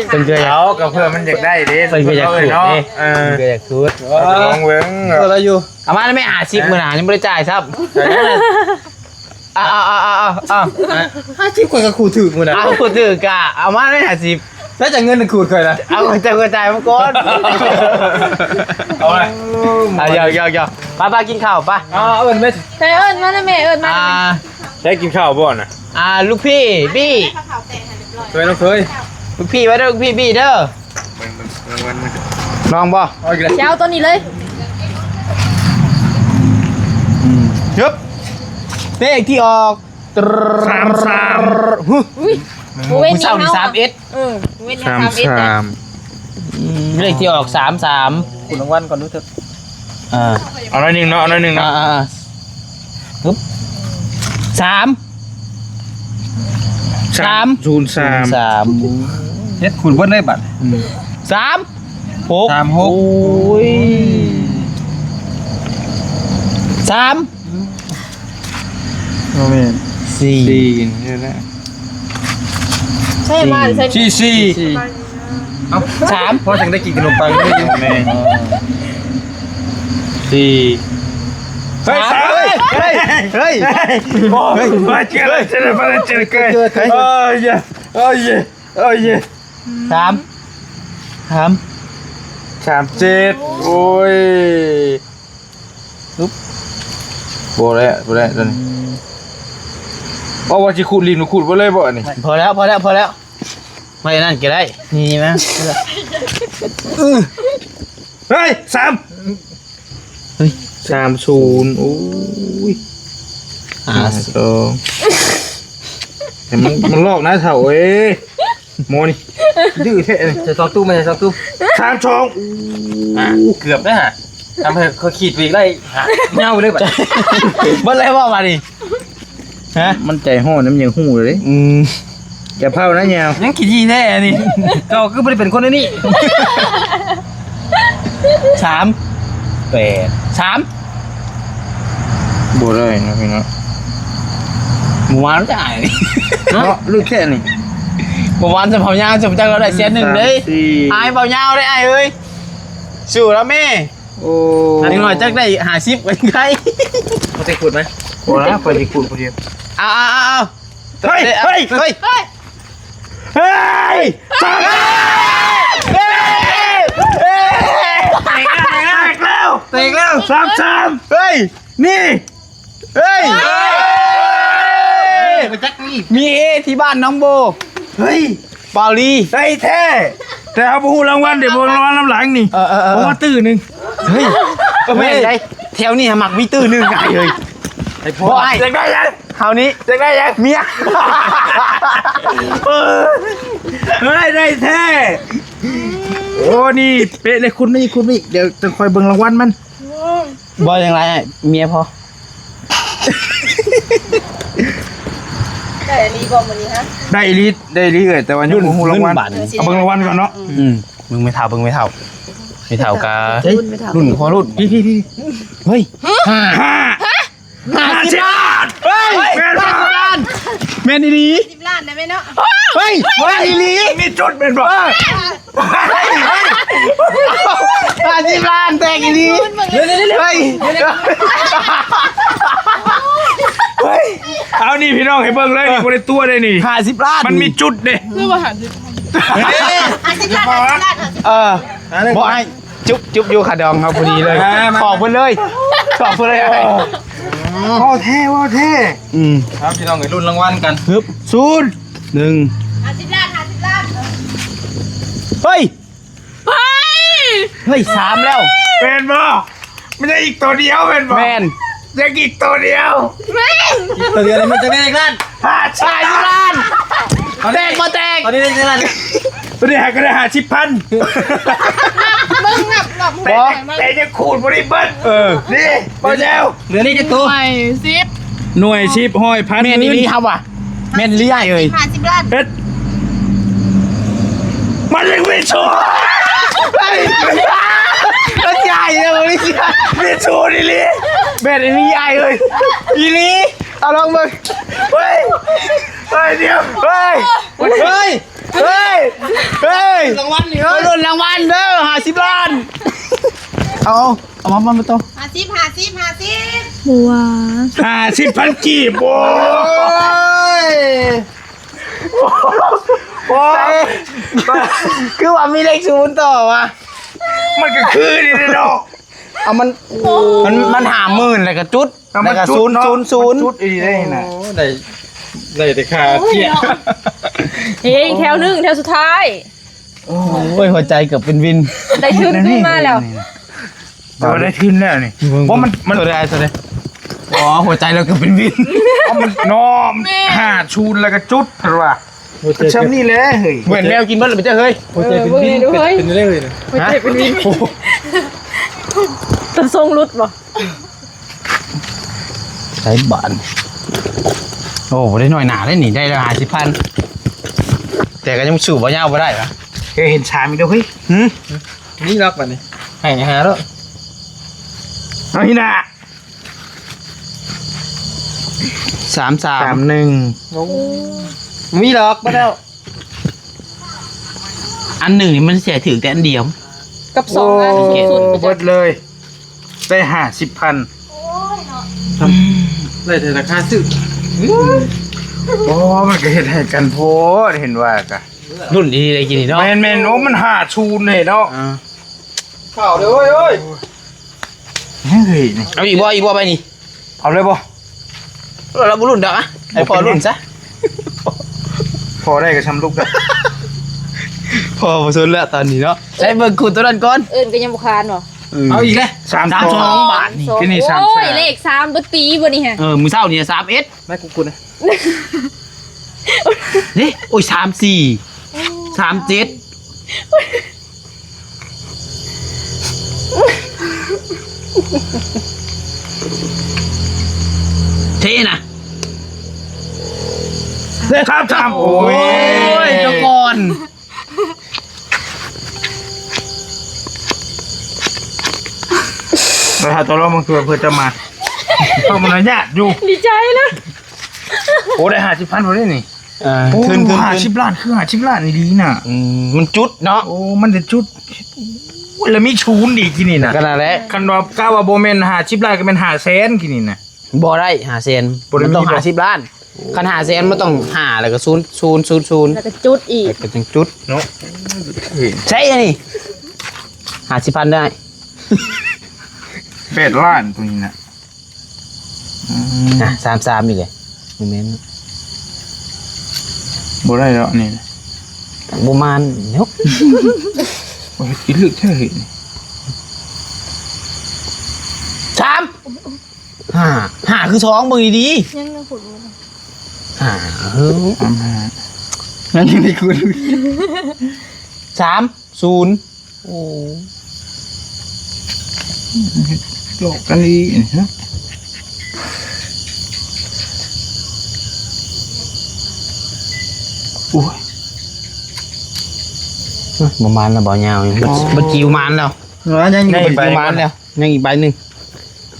ເພິ່ນກໍຢາກ ເອົາ ກໍເພື່ອມັນຢາກໄດ້ເດ້ ເພິ່ນກໍຢາກຂູດເດ້ ເອີ ເພິ່ນກໍຢາກຂູດ ລອງເບິ່ງ ເອີ ລາວຢູ່ ເອົາມາແມ່ ຫ້າສິບ ມື້ໜ້າຍັງບໍ່ໄດ້ຈ່າຍຊ້ຳ ເອົາໆໆໆໆ ຫ້າສິບ ຂ້ອຍກໍຂູດຖືກມື້ໜ້າ ເອົາຂູດຖືກກະ ເອົາມາແມ່ ຫ້າສິບ ແລ້ວຈະເງິນຂູດຂ້ອຍນະ ເອົາ ເຈົ້າກໍຈ່າຍມາກ່ອນ ເອົາໄວ້ ເອົາ ຢອກໆໆ ໄປໆ ກິນເຂົ້າໄປ ເອົາ ເອີ້ນໄປ ໃສ່ເອີ້ນມານະແມ່ ເອີ້ນມາ ອ່າ ໄດ້ກິນເຂົ້າບໍ່ນະ ອ່າ ລູກພີ່ບີ້ ເຄີຍ ນ້ອງເຄີຍ ລູກພີ່ໄວ້ເດີ ລູກພີ່ບີ້ເດີ ເບິ່ງ ເບິ່ງ ລາງວັນມັນ ລອງບໍ່ ເອົາອີກແລ້ວ ຊິເອົາຕົວນີ້ເລີຍ ອືມ ຮຶບ ເລກທີ່ອອກ ສາມສາມ ຫຶ ອຸ້ຍ ມື້ເຊົ້ານີ້ ສາມເອັດ ເອີ ມື້ເຊົ້ານີ້ ສາມເອັດ ສາມສາມ ອືມ ເລກທີ່ອອກ ສາມສາມ ຂູດລາງວັນກ່ອນດູເທີ ອ່າ ເອົາໜ້ອຍໜຶ່ງເນາະ ເອົາໜ້ອຍໜຶ່ງເນາະ ອ່າໆ ປຶບ ສາມ ສາມ ສາມ ສູນສາມ ເຮັດຂູດເບິດເລີຍບັດ ອືມ ສາມ ຫົກ ສາມ ຫົກ ໂອ້ຍ ສາມ ບໍ່ແມ່ນ ສີ່ ສີ່ ນີ້ແຫຼະ ໃຊ່ມາ ໃຊ່ ສີ່ ສີ່ ເອົ້າ ສາມ ພໍຈັ່ງໄດ້ກິນຂະໜົມປັງ ແມ່ນ ສີ່ ເຮີ້ຍ ສາມ ເຮີ້ຍ ເຮີ້ຍ ເຮີ້ຍ ເຮີ້ຍ ໂອ້ຍ ເຮີ້ຍ ເຮີ້ຍ ເຮີ້ຍ ເຮີ້ຍ ເຮີ້ຍ ສາມ ສາມ ສາມເຈັດ ໂອ້ຍ ປຶບ ບໍ່ແລ້ວ ບໍ່ແລ້ວຕົວນີ້ ເອົາວ່າຊິຂູດລິ້ນ ຂູດບໍ່ເລີຍບໍ່ອັນນີ້ ພໍແລ້ວ ພໍແລ້ວ ພໍແລ້ວ ໄວ້ອັນນັ້ນກໍໄດ້ ນີ້ມາ ເຮີ້ຍ ສາມ ເຮີ້ຍ ສາມສູນ ໂອ້ຍ ຫ້າ ຫ້າ ສອງ ມັນ ມັນລອກນະເຖົ້າເອີຍ ໂມນີ້ ດື້ແທ້ນີ້ ໃສ່ຊອກຕູ້ມາ ໃສ່ຊອກຕູ້ ສາມສອງ ອ່າ ເກືອບໄດ້ຫະ ທຳໃຫ້ຂ້ອຍຂີດໄປອີກໄດ້ຫະ ເຫງົາເລີຍບັດ ເບິດແລ້ວບໍ່ບາດນີ້ ຮະ ມັນໃຈຮ້ອນນະ ມັນຢາກຮູ້ເລີຍເດ້ ອືມ ຢ່າເຜົານະຍາວ ຍັງຂີ້ຖີ່ແທ້ອັນນີ້ ເຈົ້າຄືບໍ່ໄດ້ເປັນຄົນອັນນີ້ ສາມ ແປດ ສາມ ບໍ່ໄດ້ນະພີ່ນ້ອງ ບໍ່ຫວານຈະອາຍເນາະ ເນາະ ລຶກແທ້ນີ້ ບໍ່ຫວານຈະເຜົາຍາວ ຈະຈັກລາວໄດ້ແສນໜຶ່ງເດ້ ສາມ ສີ່ ອາຍເຜົາຍາວເດ້ອ້າຍເອີຍ ສູ້ລະແມ່ ໂອ້ ເດັກນ້ອຍຈັກໄດ້ຫ້າສິບກໍຍັງໄດ້ ເຂົາຈະຂູດໄໝ? ບໍ່ລະ ຂ້ອຍຊິຂູດຜູ້ດຽວ ເອົາໆໆ ເຮີ້ຍ ເຮີ້ຍ ເຮີ້ຍ ເຮີ້ຍ ເຮີ້ຍ ສາມ ເຮີ້ຍ ເຮີ້ຍ ແຕກແລ້ວ ແຕກແລ້ວ ສາມສາມ ເຮີ້ຍ ນີ້ ເຮີ້ຍ ເຮີ້ຍ ບໍ່ຈັກນີ້ ມີເອທີ່ບ້ານໜອງໂບ ເຮີ້ຍ ເບົາລີ ໄດ້ແທ້ ແຕ່ເຮົາບໍ່ຮູ້ລາງວັນ ດຽວເບິ່ງລາງວັນນຳຫຼັງນີ້ ເອີໆໆ ເພາະວ່າຕື້ໜຶ່ງ ເຮີ້ຍ ກໍແມ່ນໄດ໋ ແຖວນີ້ຫາມັກມີຕື້ໜຶ່ງໄດ໋ເຮີ້ຍ ໃຫ້ພໍ່ ບໍ່ອ້າຍ ຢາກໄດ້ຫຍັງ? ເຮົານີ້ຢາກໄດ້ຫຍັງ? ເມຍ ເອີ ເຮີ້ຍ ໄດ້ແທ້ ໂອ້ ນີ້ເປະເລີຍ ຂຸດມາອີກ ຂຸດມາອີກ ດຽວຈັ່ງຄ່ອຍເບິ່ງລາງວັນມັນ ບໍ່ ຍັງຫຼາຍ ເມຍພໍ ໄດ້ອີ່ຫຼີບໍ່ມື້ນີ້ຮະ? ໄດ້ອີ່ຫຼີ ໄດ້ອີ່ຫຼີເອີຍ ແຕ່ວ່າຍັງບໍ່ຮູ້ລາງວັນ ລຸ້ນບາດນີ້ ເອົາເບິ່ງລາງວັນກ່ອນເນາະ ອືມ ເບິ່ງແມ່ເຖົ້າ ເບິ່ງແມ່ເຖົ້າ ແມ່ເຖົ້າກະ ລຸ້ນແມ່ເຖົ້າ ລຸ້ນພໍລຸ້ນ ພີ່ໆໆ ເຮີ້ຍ ຫ້າ ຫ້າ ຫ້າສິບລ້ານ ເຮີ້ຍ ແມ່ນບໍ່? ຫ້າສິບລ້ານ ແມ່ນອີ່ຫຼີ ສິບລ້ານໄດ້ແມ່ເນາະ ເຮີ້ຍ ແມ່ນອີ່ຫຼີ ມີຈຸດແມ່ນບໍ່? ເອີ ເຮີ້ຍ ເຮີ້ຍ ຫ້າສິບລ້ານແຕກອີ່ຫຼີ ເຮີ້ຍ ເຮີ້ຍ ເຮີ້ຍ ເອົານີ້ພີ່ນ້ອງໃຫ້ເບິ່ງເລີຍ ນີ້ບໍ່ໄດ້ຕົວະເດ້ນີ້ ຫ້າສິບລ້ານ ມັນມີຈຸດເດ້ ຄືວ່າຫ້າສິບ ເອີ ບໍ່ໃຫ້ ຈຸບ ຈຸບຢູ່ຂາດອງເຮົາພໍດີເລີຍ. ມາ ມາ ຂອບເພິ່ນເລີຍ ຂອບເພິ່ນເລີຍ. ເອີ ເວົ້າແທ້ ເວົ້າແທ້. ອືມ ເອົາ ພີ່ນ້ອງເອີຍ ລຸ້ນລາງວັນກັນ. ຮຶບ ສູນ ໜຶ່ງ ຫ້າສິບລ້ານ ຫ້າສິບລ້ານ. ເຮີ້ຍ ເຮີ້ຍ ເຮີ້ຍ ສາມແລ້ວ. ແມ່ນບໍ່? ມັນຍັງອີກໂຕດຽວແມ່ນບໍ່? ແມ່ນ ຍັງອີກໂຕດຽວ. ແມ່ນ ໂຕດຽວນີ້ມັນຈະໄດ້ຈັກລ້ານ? ຫ້າສິບລ້ານ. ແຕກບໍ່ແຕກ? ຕອນນີ້ໄດ້ຈັກລ້ານ? ຕອນນີ້ຫາກໍໄດ້ຫ້າສິບພັນ. ເບິ່ງນັບ ນັບ ບໍ່ ແຕ່ຍັງຂູດບໍ່ໄດ້ເບິດ. ເອີ ນີ້ ບໍ່ແລ້ວ ເຫຼືອນີ້ຈັກໂຕ? ໜ່ວຍ ສິບ ໜ່ວຍ ສິບ ຮ້ອຍ ພັນ ໝື່ນ. ແມ່ນອີ່ຫຼີເຮົາວ່າ ແມ່ນອີ່ຫຼີອ້າຍເອີຍ. ຫ້າສິບລ້ານ. ເຮັດ ມັນຍັງມີໂຊ. ເຮີ້ຍ ມັນໃຫຍ່ເລີຍ ມັນມີໂຊອີ່ຫຼີ. ແມ່ນອີ່ຫຼີອ້າຍເອີຍ ອີ່ຫຼີ. ເອົາລອງເບິ່ງ. ເຮີ້ຍ ເຮີ້ຍ ດຽວ ເຮີ້ຍ ເຮີ້ຍ ເຮີ້ຍ ເຮີ້ຍ ລາງວັນນີ້ ເຮີ້ຍ ມາລຸ້ນລາງວັນເດີ ຫ້າສິບລ້ານ. ເອົາ ເອົາມາ ມາ ມາຕໍ່. ຫ້າສິບ ຫ້າສິບ ຫ້າສິບ ບໍ່ວ່າ ຫ້າສິບພັນກີບ. ໂອ້ຍ ໂອ້ຍ ຄືວ່າມີເລກສູນຕໍ່ວະ? ມັນກໍຄືນີ້ເນາະ. ເອົາ ມັນ ມັນ ມັນຫ້າໝື່ນ ແລ້ວກໍຈຸດ ເອົາ ແລ້ວກໍສູນ ມັນຈຸດເນາະ ສູນ ສູນ ມັນຈຸດອີ່ຫຼີເດ້ນະ. ໂອ້ ໄດ້ ໄດ້ແຕ່ຄາເຈ້ຍ. ເອີຍ ອີກແຖວໜຶ່ງ ແຖວສຸດທ້າຍ. ໂອ້ຍ ຫົວໃຈເກືອບເປັນວິນ. ໄດ້ທຶນຄືນມາແລ້ວ ແຕ່ວ່າໄດ້ທຶນແລ້ວນີ້. ເບິ່ງ ບໍ່ ມັນ ມັນ ເທົ່າໃດ ເທົ່າໃດ? ອໍ ຫົວໃຈລາວເກືອບເປັນວິນ. ອໍ ມັນ ເນາະ ແມ່ນ ຫ້າສູນ ແລ້ວກໍຈຸດ ເພິ່ນວ່າ ກໍຊ່ຳນີ້ແຫຼະເຮີ້ຍ. ແມ່ນແມວກິນເບິດແລ້ວບໍ່ຈັກເຮີ້ຍ. ເອີ ເບິ່ງແດ່ດູເຮີ້ຍ ເປັນຈັ່ງໃດເຮີ້ຍ? ຫົວໃຈເປັນວິນ. ໂອ້ ໂຫ ຕາຊົງຫຼຸດບໍ່? ໃສ່ບາດ. ໂອ້ ບໍ່ໄດ້ນ້ອຍໜ້າເດ້ນີ້ ໄດ້ແລ້ວຫ້າສິບພັນ ແຕ່ກໍຍັງສູ້ບໍ່ຍາວບໍ່ໄດ້ຫວາ. ເຄີຍເຫັນຊາມອີກແລ້ວເຮີ້ຍ. ຫື ນີ້ລັອກບັດນີ້ ໃຫ້ຫາໂລດ. ເອົາ ນີ້ນະ ສາມສາມ ສາມໜຶ່ງ. ໂອ້ ມີດອກ ບໍ່ແລ້ວ. ອັນໜຶ່ງນີ້ມັນຊິໃຫ້ຖືກແຕ່ອັນດຽວ ກັບສອງອັນ. ໂອ້ ສຸດໆ ເບິດເລີຍ ໄດ້ຫ້າສິບພັນ. ໂອ້ຍເນາະ ໄດ້ແຕ່ລາຄາຊື້. ໂອ້ ມັນກໍເຮັດໃຫ້ກັນໂພດ ເຫັນວ່າກະ ລຸ້ນດີໄດ້ກິນນີ້ເນາະ. ແມ່ນໆ ໂອ້ ມັນຫ້າສູນເດ້ເນາະ. ອ່າ ເຂົ້າເດີເວີຍ ເອີຍ. ເຮີ້ຍ ນີ້ ເອົາອີກບໍ່? ອີກບໍ່? ໃບນີ້ ເອົາເລີຍບໍ່? ເອີ ລາວບໍ່ລຸ້ນດອກ ໃຫ້ພໍ່ລຸ້ນຊະ. ພໍ່ໄດ້ກໍຊ່ຳລູກໄດ້ ພໍ່ບໍ່ສົນແລ້ວຕອນນີ້ເນາະ. ໃສ່ເບິ່ງຂູດໂຕນັ້ນກ່ອນ ເອີ້ນກໍຍັງບໍ່ຄານບໍ່? ເອີ ເອົາອີກແລ້ວ ສາມສອງ ສາມສອງ ບາດນີ້. ໂອ້ຍ ເລກສາມບໍ່ຕີບໍ່ນີ້ຫະ? ເອີ ມື້ເຊົ້ານີ້ສາມເອັດ ມາກູກູນະ. ເດ້ ໂອ້ຍ ສາມສີ່ ສາມເຈັດ. ເທນະ ເລກສາມສາມ. ໂອ້ຍ ໂອ້ຍ ເຈົ້າກ່ອນ ໄປຫາຕົວລອງມັນຄືເພື່ອຈະມາ ເພາະມັນຍາກຢູ່ ດີໃຈເລີຍ. ໂອ້ ໄດ້ຫ້າສິບພັນບໍ່ໄດ້ນີ້. ເອີ ໂອ້ ຂຶ້ນ ຂຶ້ນ ຂຶ້ນ ຫ້າສິບລ້ານ ຄືຫ້າສິບລ້ານອີ່ຫຼີນະ. ອືມ ມັນຈຸດເນາະ. ໂອ້ ມັນຈະຈຸດ. ໂອ້ຍ ແລ້ວມີສູນອີກທີ່ນີ້ນະ ກໍນັ້ນແຫຼະ. ຄັນວ່າ ກະວ່າບໍ່ແມ່ນຫ້າສິບລ້ານ ກໍແມ່ນຫ້າແສນທີ່ນີ້ນະ. ບໍ່ໄດ້ຫ້າແສນ ບໍ່ໄດ້ ມັນຕ້ອງຫ້າສິບລ້ານ. ຄັນຫ້າແສນມັນຕ້ອງຫ້າ ແລ້ວກໍສູນ ສູນ ສູນ ສູນ ແລ້ວກໍຈຸດອີກ ແລ້ວກໍຈັ່ງຈຸດເນາະ. ໃຊ່ອັນນີ້ ຫ້າສິບພັນໄດ້ ແປດລ້ານຕົວນີ້ນະ. ອືມ ອ່ະ ສາມສາມ ອີກເລີຍ ບໍ່ແມ່ນ ບໍ່ໄດ້ແລ້ວນີ້ ບໍ່ມານເນາະ. ໂອ້ຍ ກິນລຶກແທ້ເຮີ້ຍ. ສາມ ຫ້າ ຫ້າ ຄືສອງ ເບິ່ງດີໆ ຍັງຍັງຂຸດຢູ່ ຫ້າ ເຮີ້ຍ ສາມ ຫ້າ ຍັງຍັງໄດ້ຂຸດ ສາມ ສູນ. ໂອ້ ຫຼອກກັນອີກເນາະ. ໂອ້ຍ ເອີ ບໍ່ມານແລ້ວ ບໍ່ຍາວນີ້ ບັດ ອໍ ບັດຈິວມານແລ້ວ ຍັງອີກໃບ ບັດຈິວມານແລ້ວ ຍັງອີກໃບໜຶ່ງ.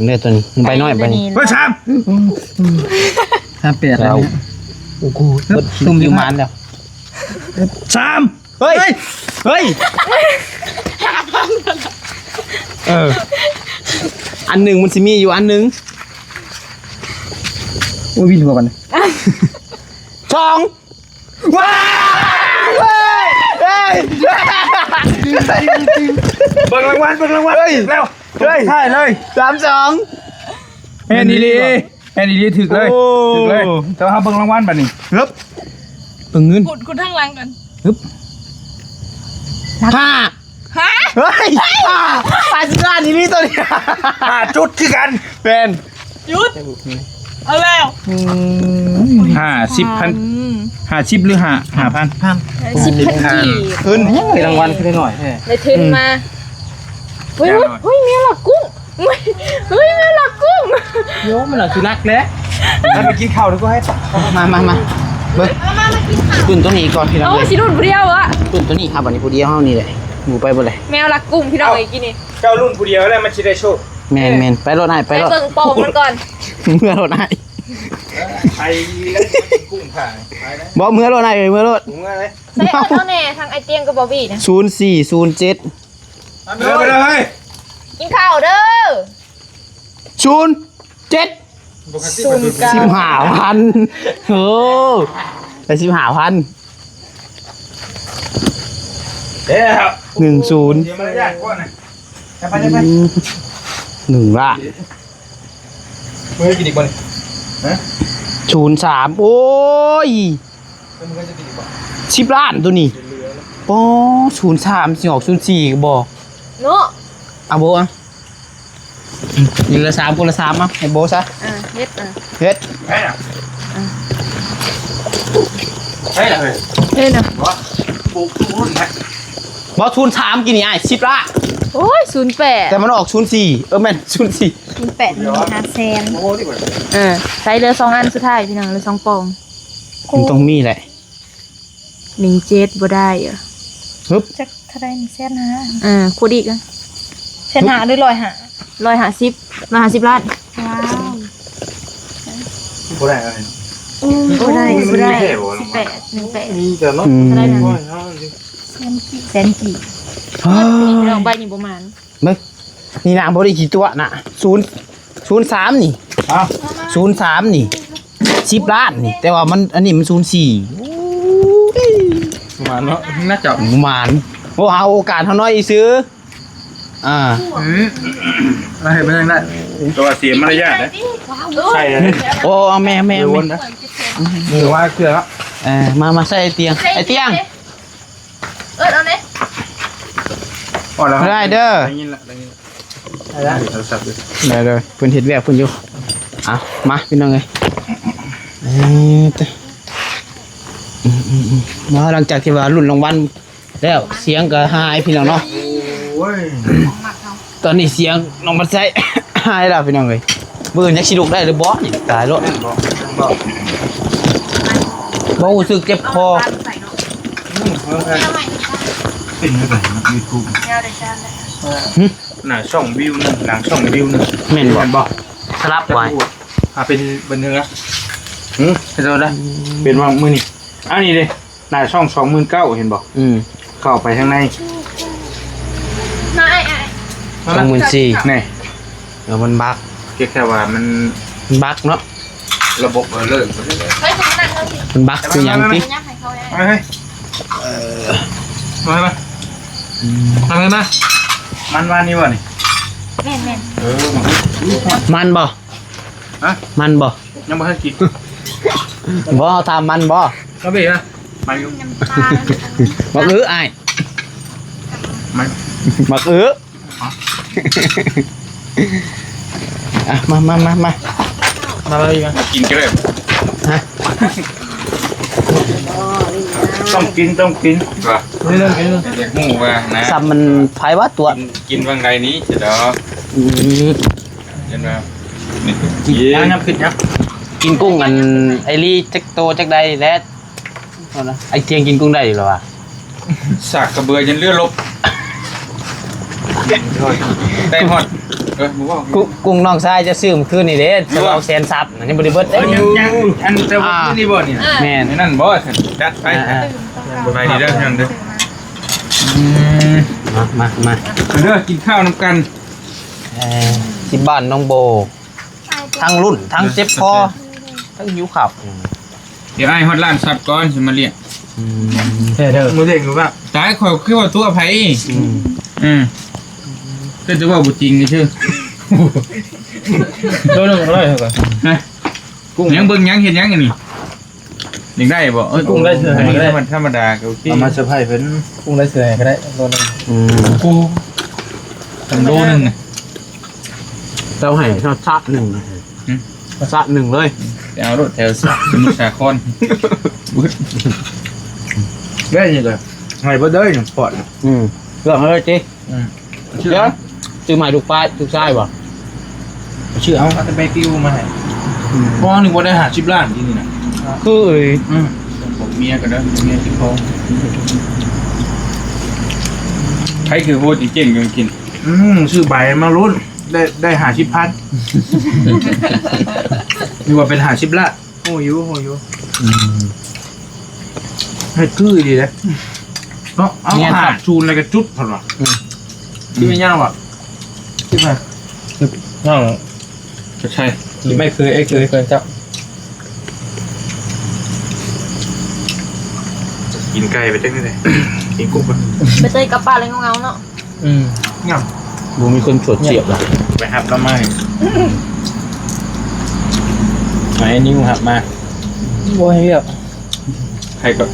ເດ້ຕົວນີ້ ໃບນ້ອຍໃບນີ້ ເບີດສາມ ສາມແປດ ແລ້ວ ໂອ້ໂຫ ເບິດ ເບິດຢູ່ມານແລ້ວ ສາມ ເຮີ້ຍ ເຮີ້ຍ ເອີ ອັນໜຶ່ງມັນຊິມີຢູ່ອັນໜຶ່ງ ໂອ້ຍ ວິນຫົວກັນ ສອງ ວ້າວ ເຮີ້ຍ ເຮີ້ຍ ເບິ່ງລາງວັນ ເບິ່ງລາງວັນ ເຮີ້ຍ ແລ້ວ ເຮີ້ຍ ຖ່າຍເລີຍ ສາມ ສອງ ແມ່ນອີ່ຫຼີ ແມ່ນອີ່ຫຼີ ຖືກເລີຍ ໂອ້ ຖືກເລີຍ ແຕ່ວ່າເຮົາເບິ່ງລາງວັນບັດນີ້ ເຮີບ ເບິ່ງເງິນ ຂຸດ ຂຸດທາງຫຼັງກ່ອນ ຮຶບ ຫ້າ ຮະ ເຮີ້ຍ ຫ້າ ຫ້າສິບລ້ານອີ່ຫຼີໂຕນີ້ ຫ້າຈຸດຄືກັນ ແມ່ນ ຢຸດ ເອົາແລ້ວ ອືມ ຫ້າສິບພັນ ອືມ ຫ້າສິບ ຫຼື ຫ້າ ຫ້າພັນ ຫ້າສິບພັນກີບ ຂຶ້ນແຮງເລີຍ ລາງວັນຂຶ້ນໜ້ອຍແທ້ ໄດ້ທຶນມາ ອືມ ເຮີ້ຍ ເຮີ້ຍ ເມວລັກກຸ້ງ ເຮີ້ຍ ເມວລັກກຸ້ງ ໂຍ ມັນລະຊິລັກແຫຼະ ໄປກິນເຂົ້າດີກວ່າ ມາ ມາ ມາ ເບິ່ງ ມາ ມາ ມາກິນເຂົ້າ ລຸ້ນຕົວນີ້ກ່ອນພີ່ນ້ອງ ເອົາ ເອີຍ ຊິລຸ້ນຜູ້ດຽວຫວາ ລຸ້ນຕົວນີ້ ເຮົາບັດນີ້ຜູ້ດຽວເຮົານີ້ແຫຼະ ໝູ່ໄປບໍ່ໄດ້ ແມວລັກກຸ້ງພີ່ນ້ອງເອີຍ ກິນນີ້ ເຈົ້າລຸ້ນຜູ້ດຽວແລ້ວມັນຊິໄດ້ໂຊກ ແມ່ນໆ ໄປໂລດອ້າຍ ໄປໂລດ ໄປເບິ່ງປອງມັນກ່ອນ ເມືອໂລດອ້າຍ ໄປແລ້ວກິນກຸ້ງຂ້າ ໄປແລ້ວ ບໍ່ ເມືອໂລດອ້າຍ ເມືອໂລດ ເມືອເລີຍ ໃສ່ເອົາແດ່ ທາງອ້າຍຕຽງກັບບອບບີນະ ສູນສີ່ ສູນເຈັດ ເດີ ໄປເດີ ເຮີ້ຍ ກິນເຂົ້າເດີ ສູນເຈັດ ສູນເກົ້າ ສິບຫ້າພັນ ໂອ້ ໄດ້ສິບຫ້າພັນ ເດ້ ໜຶ່ງສູນ ເສຍມາລະຍາດກ່ອນນະ ໄປ ໄປ ໄປ ອືມ ໜຶ່ງລ້ານ ເບິ່ງໃຫ້ກິນອີກບໍ່ນີ້ ຮະ ສູນສາມ ໂອ້ຍ ເບິ່ງໃຫ້ກິນອີກບໍ່ ສິບລ້ານໂຕນີ້ ອໍ ສູນສາມ ຊິອອກສູນສີ່ກໍບໍ່ ເນາະ ເອົາໂບ ອ່ະ ນີ້ລະສາມ ຄົນລະສາມ ມາໃຫ້ໂບຊະ ອ່າ ເຮັດ ອ່າ ເຮັດ ໃຊ່ລະ ອ່າ ໃຊ່ລະເຮີ້ຍ ເຮັດນະ ບໍ່ ປູກທຸກລຸ້ນນະ ບໍ່ ສູນສາມ ກີ້ນີ້ອ້າຍ ສິບລ້ານ ໂອ້ຍ ສູນແປດ ແຕ່ມັນອອກສູນສີ່ ເອີ ແມ່ນ ສູນສີ່ ສູນແປດ ມີຫ້າແສນ ໂອ້ ດີກວ່າ ເອີ ໃສ່ເຫຼືອສອງອັນສຸດທ້າຍພີ່ນ້ອງ ເຫຼືອສອງປອງ ມັນຕ້ອງມີແຫຼະ ໜຶ່ງເຈັດ ບໍ່ໄດ້ ຮຶບ ຈັກ ເທົ່າໃດ ແສນຫ້າ ອ່າ ຂຸດອີກ ແສນຫ້າ ຫຼື ຮ້ອຍຫ້າ ຮ້ອຍຫ້າສິບ ຮ້ອຍຫ້າສິບລ້ານ ວ້າວ ບໍ່ໄດ້ເລີຍ ອືມ ບໍ່ໄດ້ ບໍ່ໄດ້ ສິບແປດ ໜຶ່ງແປດ ມີແຕ່ເນາະ ອືມ ເທົ່າໃດນະ ຮ້ອຍຫ້າສິບ ແສນກີບ ແສນກີບ ອ້າວ ພີ່ນ້ອງ ໃບນີ້ບໍ່ໝານ ເບິ່ງ ນີ້ນະ ບໍ່ໄດ້ຂີ້ຕົວະນະ ສູນ ສູນສາມນີ້ ຮະ ສູນສາມນີ້ ສິບລ້ານນີ້ ແຕ່ວ່າມັນ ອັນນີ້ມັນສູນສີ່ ປະມານເນາະ ໜ້າຈະປະມານ ໂອ້ ຫາໂອກາດເຮົາໜ້ອຍຊື່ ອ່າ ອືມ ເຮົາເຮັດມັນຍັງໄດ້ ແຕ່ວ່າເສຍມາລະຍາດເດ້ ໃສ່ເລີຍ ໂອ້ ເອົາແມ່ ແມ່ ເອີ ແມ່ ວນນະ ເອີ ວ່າເຄືອ ເອີ ມາ ມາໃສ່ໄອ້ຕຽງ ໄອ້ຕຽງ ເອີ້ນເອົາເດ້ ພໍແລ້ວ ໄດ້ເດີ ໄດ້ຍິນລະ ໄດ້ຍິນລະ ໄດ້ລະ ໂທລະສັບເດີ ໄດ້ເດີ ເພິ່ນເຮັດວຽກເພິ່ນຢູ່ ເອົາ ມາ ພີ່ນ້ອງເອີຍ ເອີ ເອີ ມາ ຫຼັງຈາກທີ່ວ່າລຸ້ນລາງວັນແລ້ວ ສຽງກໍຫາຍ ພີ່ນ້ອງເນາະ ໂອ້ຍ ຕອນນີ້ສຽງນ້ອງບັດໄຊຫາຍແລ້ວ ພີ່ນ້ອງເອີຍ ມື້ອື່ນຈັກຊິລຸກໄດ້ຫຼືບໍ່ນີ້ ຕາຍໂລດ ແມ່ນບໍ່ ແມ່ນບໍ່ ບໍ່ຮູ້ສຶກເຈັບຄໍ ອືມ ເປັນຈັ່ງໃດ YouTube ຫຶ ໜ້າຊ່ອງວິວໜຶ່ງ ຫຼັງຊ່ອງວິວໜຶ່ງ ແມ່ນບໍ່ ແມ່ນບໍ່ ສະຫຼັບໄວ້ ອ່າ ເປັນ ເປັນເທື່ອ ຫຶ ເປັນເທົ່າໃດ ເປັນວ່າມື້ນີ້ ອັນນີ້ເດ້ ໜ້າຊ່ອງສອງໝື່ນເກົ້າ ເຫັນບໍ່ ອືມ ເຂົ້າໄປທາງໃນ ມາອ້າຍ ສອງໝື່ນສີ່ ນີ້ ເອີ ມັນບັກ ຄຽດແຄ່ວ່າມັນ ມັນບັກເນາະ ລະບົບເອີເລີ ມັນບັກຄືຫຍັງຕິ ເອີ ມາ ມາ ມາ ມາ ມັນວານນີ້ບໍ່ນີ້ ແມ່ນໆ ເອີ ມັນບໍ່ ຮະ ມັນບໍ່ ຍັງບໍ່ທັນກິນ ບໍ່ ຖາມມັນບໍ່ ກະເບຍ ມັນຢູ່ ບັກເອີອ້າຍ ມັນ ບັກເອີ ອ່ະ ມາ ມາ ມາ ມາ ມາເລີຍ ມາກິນກັນເລີຍ ຮະ ຕ້ອງກິນ ຕ້ອງກິນ ວ່າ ນີ້ເລື່ອງກິນ ຢາກຮູ້ວ່ານະ ຊ້ຳມັນໃຜວະຕົວະ ກິນ ກິນຫວ່າງໃດນີ້ຊິດອກ ອືມ ເຫັນວ່າ ກິນ ກິນ ຍາມຂຶ້ນຍາມ ກິນກຸ້ງອັນ ໄອລີຈັກໂຕຈັກໃດແລ້ວ ເອົານະ ໄອຕຽງກິນກຸ້ງໄດ້ຢູ່ແລ້ວວະ ສາກກະເບືອຈົນເລືອລົບ ໄດ້ຮອດ ເອີ ບໍ່ເວົ້າ ກຸ ກຸ້ງນ້ອງຊາຍຈະຊື້ມື້ຄືນນີ້ເດ້ ສະຫຼອງແສນຊັບ ຍັງບໍ່ໄດ້ເບິດເດ້ ຍັງ ຍັງ ອັນແຕ່ວ່າ ອ່າ ຄືນນີ້ບໍ່ນີ້ ແມ່ນ ນັ້ນບໍ່ ຈັດໄປ ອ່າ ອ່າ ສະບາຍດີເດີ ພີ່ນ້ອງເດີ ອືມ ມາ ມາ ມາ ເດີ ກິນຂ້າວນຳກັນ ເອີ ທີ່ບ້ານນ້ອງໂບ ທັງລຸ້ນ ທັງເຈັບຄໍ ທັງຫິວເຂົ້າ ດຽວອ້າຍຮອດລ້ານຊັບກ່ອນ ຊິມາລ້ຽງ ແທ້ເດີ ບໍ່ເດ້ງກໍວ່າ ຕາຍ ຂ້ອຍຄືວ່າຕົວໃຜ? ອືມ ອືມ ຄືຈະເວົ້າບໍ່ຈິງຊື່. ໂລໜຶ່ງກໍໄດ້ເຮົາກໍ ຮະ ກຸ້ງ ຍັງເບິ່ງຫຍັງ ເຮັດຫຍັງອັນນີ້? ຍັງໄດ້ບໍ່? ເອີ ກຸ້ງໄດ້ເທື່ອໃດກໍໄດ້ ທຳມະດາກໍໂອເຄ ເອົາມາເຊີໄພຣສ໌ເພິ່ນ. ກຸ້ງໄດ້ເທື່ອໃດກໍໄດ້ ໂລໜຶ່ງ. ອືມ ໂອ້ ໂລໜຶ່ງນະ ເຈົ້າໃຫ້ຊະໜຶ່ງນະ. ຫຶ ຊະໜຶ່ງເລີຍ ໄປເອົາໂລດແຖວສະ ສະໝຸດສາຄອນ. ແມ່ນນີ້ກໍໃຫ້ເບິດເລີຍ ອືມ ເລືອກເອົາເລີຍຕິ. ອືມ ຊື້ໃຫ້ລູກປ້າ ລູກຊາຍບໍ່? ຊື້ເອົາ ເອົາແຕ່ໃບປິວມາໃຫ້. ອືມ ພໍນີ້ບໍ່ໄດ້ຫ້າສິບລ້ານ ທີ່ນີ້ນະ ຄືອີ່ຫຼີ. ອືມ ບອກເມຍກໍໄດ້ ເມຍຊິຂໍ. ໃຜຄືໂຫດຈິງໆ ຍັງກິນ. ອືມ ຊື້ໃບມາໂລດ ໄດ້ ໄດ້ຫ້າສິບພັນ ຫຼືວ່າເປັນຫ້າສິບລ້ານ. ຮູ້ຢູ່ ຮູ້ຢູ່. ອືມ ໃຫ້ຄືອີ່ຫຼີເດ້ເນາະ. ເອົາ ແມ່ນ ຫ້າສູນແລ້ວກໍຈຸດ ເພິ່ນວ່າ. ອືມ ທີ່ແມ່ນຍາວອະ ທີ່ແມ່ນ ນ້ອງ ກໍໃຊ່ ທີ່ແມ່ເຄີຍ ເອີຍ ເຄີຍ ເຄີຍເຈົ້າ. ກິນໄກ່ໄປຈັກໜ້ອຍ ກິນກຸ້ງກ່ອນ. ໄປເຕີຍກັບປ້າແລ້ວເຫງົາໆເນາະ. ອືມ ຍັງ ບໍ່ມີຄົນສວດສຽບລະ ໄປຮັບລະໄມ້ ໃຫ້ນິວຮັບມາ. ບໍ່ໃຫ້ວຽກ ໃຜກໍ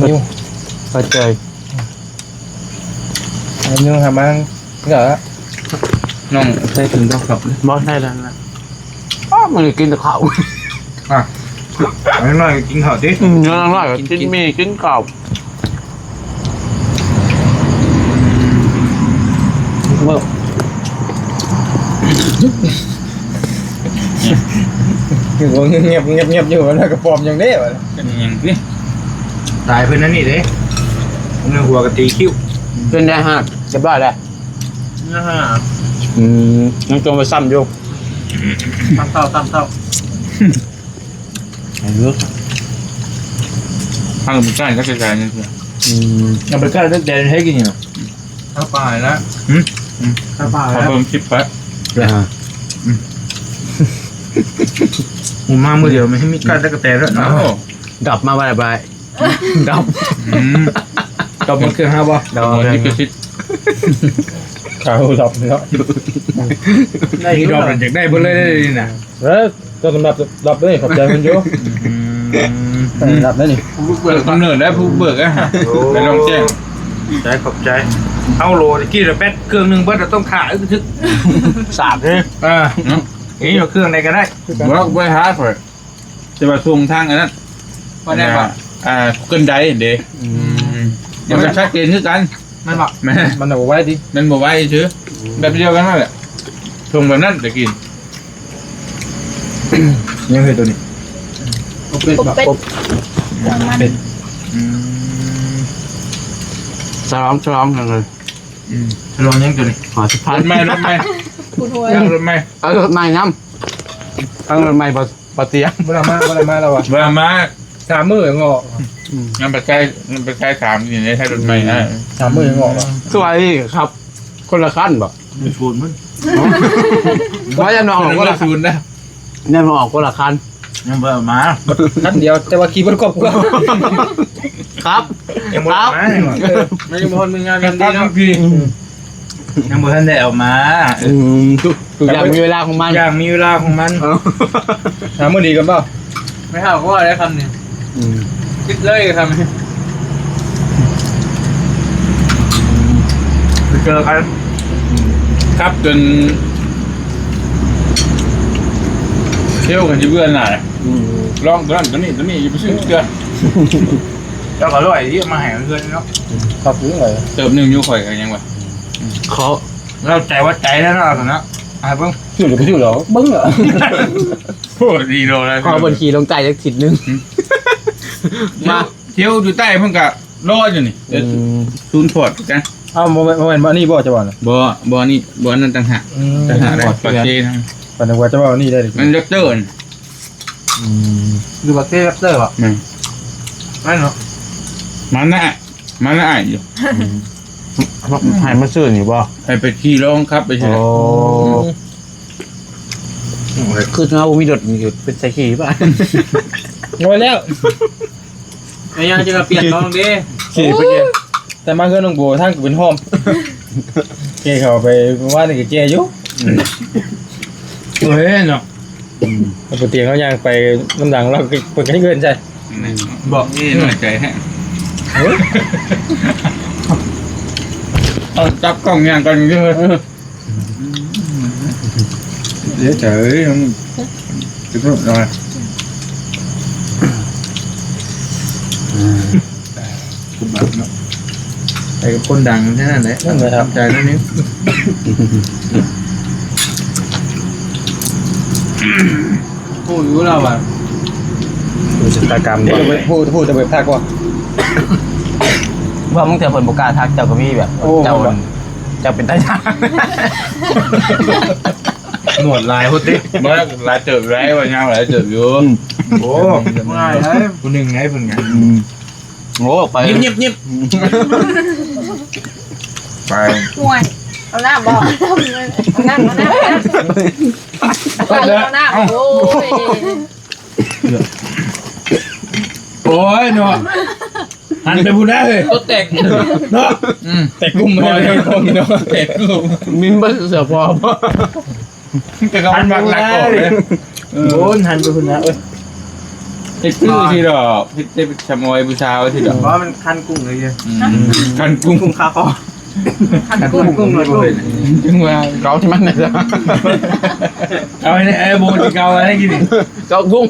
ນິວ ເຂົ້າໃຈ ໃຫ້ນິວຮັບມາ. ເອີ ນ້ອງໃສ່ຖົງດອກກັບ ບໍ່ໃສ່ແລ້ວນະ. ອ້າວ ມື້ນີ້ກິນແຕ່ເຂົ້າ. ອ່ະ ນ້ອຍໆກິນເຂົ້າຕິ. ອືມ ນ້ອຍໆກິນ ກິນ ກິນໝີ່ກິນເຂົ້າ. ເບິ່ງ ຄືວ່າງຽບໆໆຢູ່ ແລ້ວກະປອມຫຍັງເດ້ວະ. ເປັນຫຍັງຕິ? ຕາຍເພິ່ນອັນນີ້ເດ້ ເນື້ອຫົວກະຕີຄິ້ວ. ເພິ່ນໄດ້ຮາກ ຮຽບຮ້ອຍແລ້ວ. ອືມ ຍັງຈົ່ງໄປຊ້ຳຢູ່ ຊ້ຳເຕົ້າ ຊ້ຳເຕົ້າ. ເອີ ທາງອາເມລິກາກໍຄ້າຍໆ ອືມ ອາເມລິກາຕັ້ງແຕ່ໃຫ້ກິນນີ້ນະ ເອົາປາຍແລ້ວ. ຫື ເອົາປາຍແລ້ວ ເອົາເບິ່ງຄລິບໄປ. ອ່າ ອືມ ມາມື້ດຽວມັນໃຫ້ມີການຕະກະແຕນແລ້ວເນາະ. ເອົາ ກັບມາໄວໆ. ດອບ ອືມ ດອບມັນເຄື່ອງຫາບໍ່? ດອບ ລິຂະສິດ ຂາວດອບເນາະ. ໄດ້ຢູ່ ມີດອບ ດອບ ຢາກໄດ້ເບິດເລີຍນີ້ນະ. ເອີ ເຈົ້າສຳລັບດອບເດ້ ຂອບໃຈເພິ່ນຢູ່. ອືມ ເອີ ດອບໄດ້ນີ້ ຜູ້ບຸກເບີກ ຕົ້ນກຳເນີດແລ້ວ ຜູ້ບຸກເບີກອະ ໂອ້ ໄປລອງແຈ້ງ. ຂອບໃຈ ຂອບໃຈ. ເອົາໂຫຼດະກີ້ລະແບັດເຄື່ອງໜຶ່ງເບິດ ຕ້ອງຂາຍ ອຶກທຶກ ສາບເດ້. ເອີ ເນາະ ເອີ ເຄື່ອງໃດກໍໄດ້ ບໍ່ ບໍ່ໄດ້ຫາຂ້ອຍ. ແຕ່ວ່າສົ່ງທາງອັນນັ້ນ ວ່າແນວວ່າ ອ່າ Google Drive ເດ້. ອືມ ມັນກໍຊັດເຈນຄືກັນ. ແມ່ນບໍ່? ແມ່ນ ມັນບໍ່ໄວຕິ ມັນບໍ່ໄວຊື່ ອືມ ແບບດຽວກັນນັ້ນແຫຼະ ສົ່ງແບບນັ້ນແຕ່ກີ້. ຍັງເຮັດໂຕນີ້ ອົບເປັດບໍ່? ອົບເປັດ ອືມ ອືມ ສະຫຼອງ ສະຫຼອງຫຍັງເລີຍ? ອືມ ສະຫຼອງຫຍັງໂຕນີ້? ຫ້າສິບພັນ ລົດໃໝ່ ລົດໃໝ່ ເອົາລົດໃໝ່ນຳ ທັງລົດໃໝ່ບໍ່ ບໍ່ຕຽງ ບໍ່ໄດ້ມາ ບໍ່ໄດ້ມາແລ້ວວ່າ ບໍ່ໄດ້ມາ ສາມມື້ຍັງອອກ. ອືມ ຍັງໄປໃຊ້ ຍັງໄປໃຊ້ສາມນີ້ ໃຊ້ລົດໃໝ່ ອືມ ນະ ສາມມື້ຍັງອອກ. ຄືວ່ານີ້ຂັບຄົນລະຄັນບໍ່? ມີສູນມັນ ວ່າຢ່ານອກຄົນລະ ສູນນະ ຍັງບໍ່ອອກຄົນລະຄັນ ຍັງບໍ່ມາ ຄັນດຽວ ແຕ່ວ່າຂີ່ເບິດຄອບຄົວ ຄັບ ຍັງບໍ່ມາ ເອີ ມັນຍັງບໍ່ຮອດມື້ງານວັນດີເນາະ. ອືມ ຍັງບໍ່ທັນໄດ້ເອົາມາ. ອືມ ທຸກ ທຸກຢ່າງມີເວລາຂອງມັນ ທຸກຢ່າງມີເວລາຂອງມັນ. ເອີ ຫາມື້ດີກ່ອນບໍ່? ໄປຫາກໍວ່າໄດ້ຄຳນີ້. ອືມ ຄິດເລີຍຄຳນີ້ ໄປເຈີກັນ ອືມ ຄັບຈົນເຊວກັນຊິເບື່ອໜ່າຍ. ອືມ ລອງຕົວນັ້ນຕົວນີ້ຕົວນີ້ ຢ່າໄປຊື້ເທື່ອ. ແລ້ວກໍຮ້ອຍທີ່ເອົາມາໃຫ້ເພື່ອນເນາະ. ຄັບຢູ່ໄດ ເຕີບໜຶ່ງຢູ່ຂ້ອຍກໍຍັງວ່າ ເຂົາ ລາວໃຈວ່າໃຈແລ້ວເນາະ ເນາະ ໃຫ້ເບິ່ງ ຊື້ກໍຊື້ແລ້ວເບິ່ງເນາະ. ໂອ້ ດີໂລດ ຂໍເພິ່ນຂີ່ລົງໃຕ້ຈັກທິດໜຶ່ງ ມາ ທ່ຽວຢູ່ໃຕ້ເພິ່ນກໍລໍຢູ່ນີ້. ອືມ ສູນພອດກັນ. ເອົ້າ ບໍ່ແມ່ນ ບໍ່ແມ່ນອັນນີ້ບໍ່ ຈະວ່ານະ? ບໍ່ ບໍ່ອັນນີ້ ບໍ່ ອັນນັ້ນຕ່າງຫາກ. ອືມ ຕ່າງຫາກ ປາກເຊນະ. ປານວ່າຈະເວົ້າອັນນີ້ໄດ້ ມັນແຣັບເຕີ. ອືມ ຢູ່ປາກເຊແຣັບເຕີບໍ່? ແມ່ນ ແມ່ນເນາະ ມັນນະ ມັນນະອ້າຍຢູ່. ອືມ ໃຫ້ມາຊື້ນີ້ບໍ່? ໃຫ້ໄປຂີ່ລອງຂັບໄປຊິ. ໂອ້ ອືມ ຄືເຮົາບໍ່ມີລົດນີ້ ເປັນໃສ່ຂີ່ບໍ່? ໂອ້ຍ ແລ້ວ ແມ່ຍ່າຈະມາປ່ຽນນ້ອງເດ້. ເຈ້ໄປເຈ້ ແຕ່ມາເຮືອນນ້ອງໂບທາງກໍເປັນຫ້ອມ. ເຈ້ເຂົ້າໄປເມື່ອວານນີ້ກໍເຈ້ຢູ່. ເອີຍເນາະ ອືມ ເອົາປະຕຽງເຮົາຍ່າງໄປນຳຫຼັງລາວ ເພິ່ນກໍເອີ້ນໃສ່ ບອກ ນີ້ນ້ອຍໃຈແທ້. ເອີຍ ເອົາຈັບກ້ອງຍ່າງກ່ອນເດີ. ເອີ ເດໃຈເອີຍ ມັນຈະເພີ່ມໜ້ອຍ. ອືມ ໄປກັບຄົນດັງແທ້ນັ້ນແຫຼະ ນັ້ນແຫຼະ ທຳໃຈນັ້ນນີ້. ຮູ້ຢູ່ລາວວ່າ ຮູ້ຊະຕາກຳ ຮູ້ແຕ່ເບີດ ຮູ້ ຮູ້ແຕ່ເບີດທັກບໍ່? ວ່າບາງເທື່ອເພິ່ນບໍ່ກ້າທັກເຈົ້າກໍມີ ແບບ ໂອ້ ເຈົ້າ ເຈົ້າເປັນຕາຢ້ານ ໜວດຫຼາຍໂພດຕິ. ບໍ່ ຫຼາຍເຕີບໄດ໋ ວ່າຍາວຫຼາຍເຕີບຢູ່. ໂອ້ ງ່າຍເດ້ ຜູ້ໜຶ່ງໄດ໋ເພິ່ນກະ ອືມ ໂອ້ ໄປ ຍິບໆໆ ໄປ ໂອ້ຍ ເອົານ້ຳບໍ່? ເອົານ້ຳ ເອົານ້ຳ ເອົານ້ຳ ໂອ້ຍ ໂອ້ຍເນາະ ຫັນໄປພຸ້ນນະເຮີ້ຍ ໂຕແຕກເນາະ. ອືມ ແຕກກຸ້ມເລີຍເນາະ ແຕກກຸ້ມ ມິນເບິດເສື້ອພ້ອມ. ແຕ່ກໍມັນມັກໜັກອອກເດ້. ເອີ ໂອ້ຍ ຫັນໄປພຸ້ນນະເອີຍ ເຮັດຄືຊິດອກ ເຮັດ ເຮັດຊຳອອຍຜູ້ສາວຊິດອກ. ບໍ່ ມັນຄັນກຸ້ງເລີຍ. ອືມ ຄັນກຸ້ງ ກຸ້ງຄາຄໍ ຄັນກຸ້ງ ກຸ້ງ ກຸ້ງ ກຸ້ງ ຈັ່ງວ່າ ເກົາທີ່ມັນ ເອົາໃຫ້ແນ່ ເອົາໂບທີ່ເກົາໃຫ້ກິນນີ້ ເກົາກຸ້ງ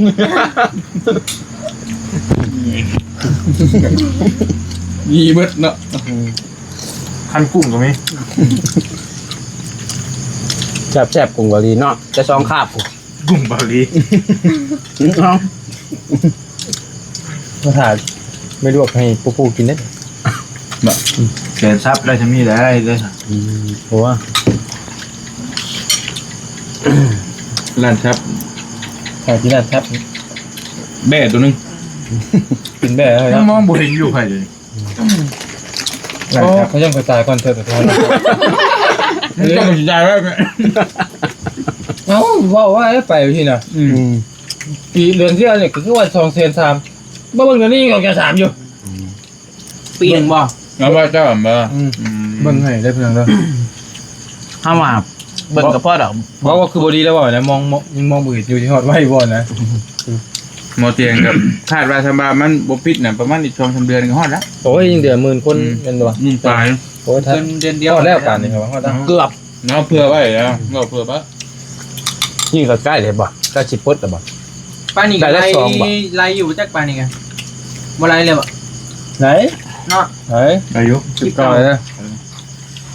ມີເບິດເນາະ. ຄັນກຸ້ງກໍມີ ແຊບໆ ກຸ້ງເກົາຫຼີເນາະ ແຕ່ສອງຄາບ ກຸ້ງເກົາຫຼີ ເອົາ ມາຖ້າແມ່ລວກໃຫ້ປູ່ໆກິນເດ້. ບໍ່ ແກນສັບໄດ້ຊ່ຳນີ້ແຫຼະເດ້. ອືມ ໂອ້ ລ້ານສັບ ຖ້າກິນລ້ານສັບ ແບ້ໂຕໜຶ່ງ ກິນແບ້ແລ້ວ ຍັງມອງບໍ່ເຫັນຢູ່ໃຜເລີຍ. ໂອ້ ເຂົາຍັງໄປຕາຍກ່ອນເທີດ ເຈົ້າກໍຊິຕາຍແລ້ວ. ເອົ້າ ເວົ້າວ່າໄປທີ່ນະ ອືມ ອືມ ປີເດືອນທີ່ແລ້ວນີ້ກໍຄືວ່າສອງແສນສາມ ມາເບິ່ງດຽວນີ້ຍັງສອງແສນສາມຢູ່. ອືມ ປີໜຶ່ງບໍ່? ແລ້ວວ່າເຈົ້າບໍ່ ອືມ ອືມ ເບິ່ງໃຫ້ເດີພີ່ນ້ອງເດີ. ເຮົາວ່າເບິ່ງກໍພໍດອກ ເວົ້າ ເວົ້າຄືບໍ່ດີແລ້ວເວົ້ານະ ມອງ ມອງ ຍັງມອງບໍ່ເຫັນຢູ່ ຊິຮອດໄວບໍ່ນະ. ໝໍຕຽງກໍຄາດວ່າ ຖ້າວ່າມັນບໍ່ປິດນະ ປະມານອີກສອງສາມເດືອນກໍຮອດແລ້ວ. ໂອ້ຍ ຍັງເຫຼືອໝື່ນຄົນ ອືມ ແມ່ນບໍ່? ໝື່ນປາຍ. ໂອ້ຍ ເດືອນ ເດືອນດຽວ ຮອດແລ້ວ ປານນີ້ກໍຮອດແລ້ວ ເກືອບເນາະ ເຜື່ອໄວ້ນະ ເວົ້າເຜື່ອໄວ້. ນີ້ກໍໃກ້ແລ້ວບໍ່? ໃກ້ຊິປົດແລ້ວບໍ່? ປານນີ້ກໍໄລ່ ໄລ່ຢູ່ຈັກປານນີ້ກໍບໍ່ໄລ່ແລ້ວບໍ່? ໄດ້ເນາະ ໄດ້ ໄດ້ຢູ່ ຕິດຕໍ່ເລີຍ.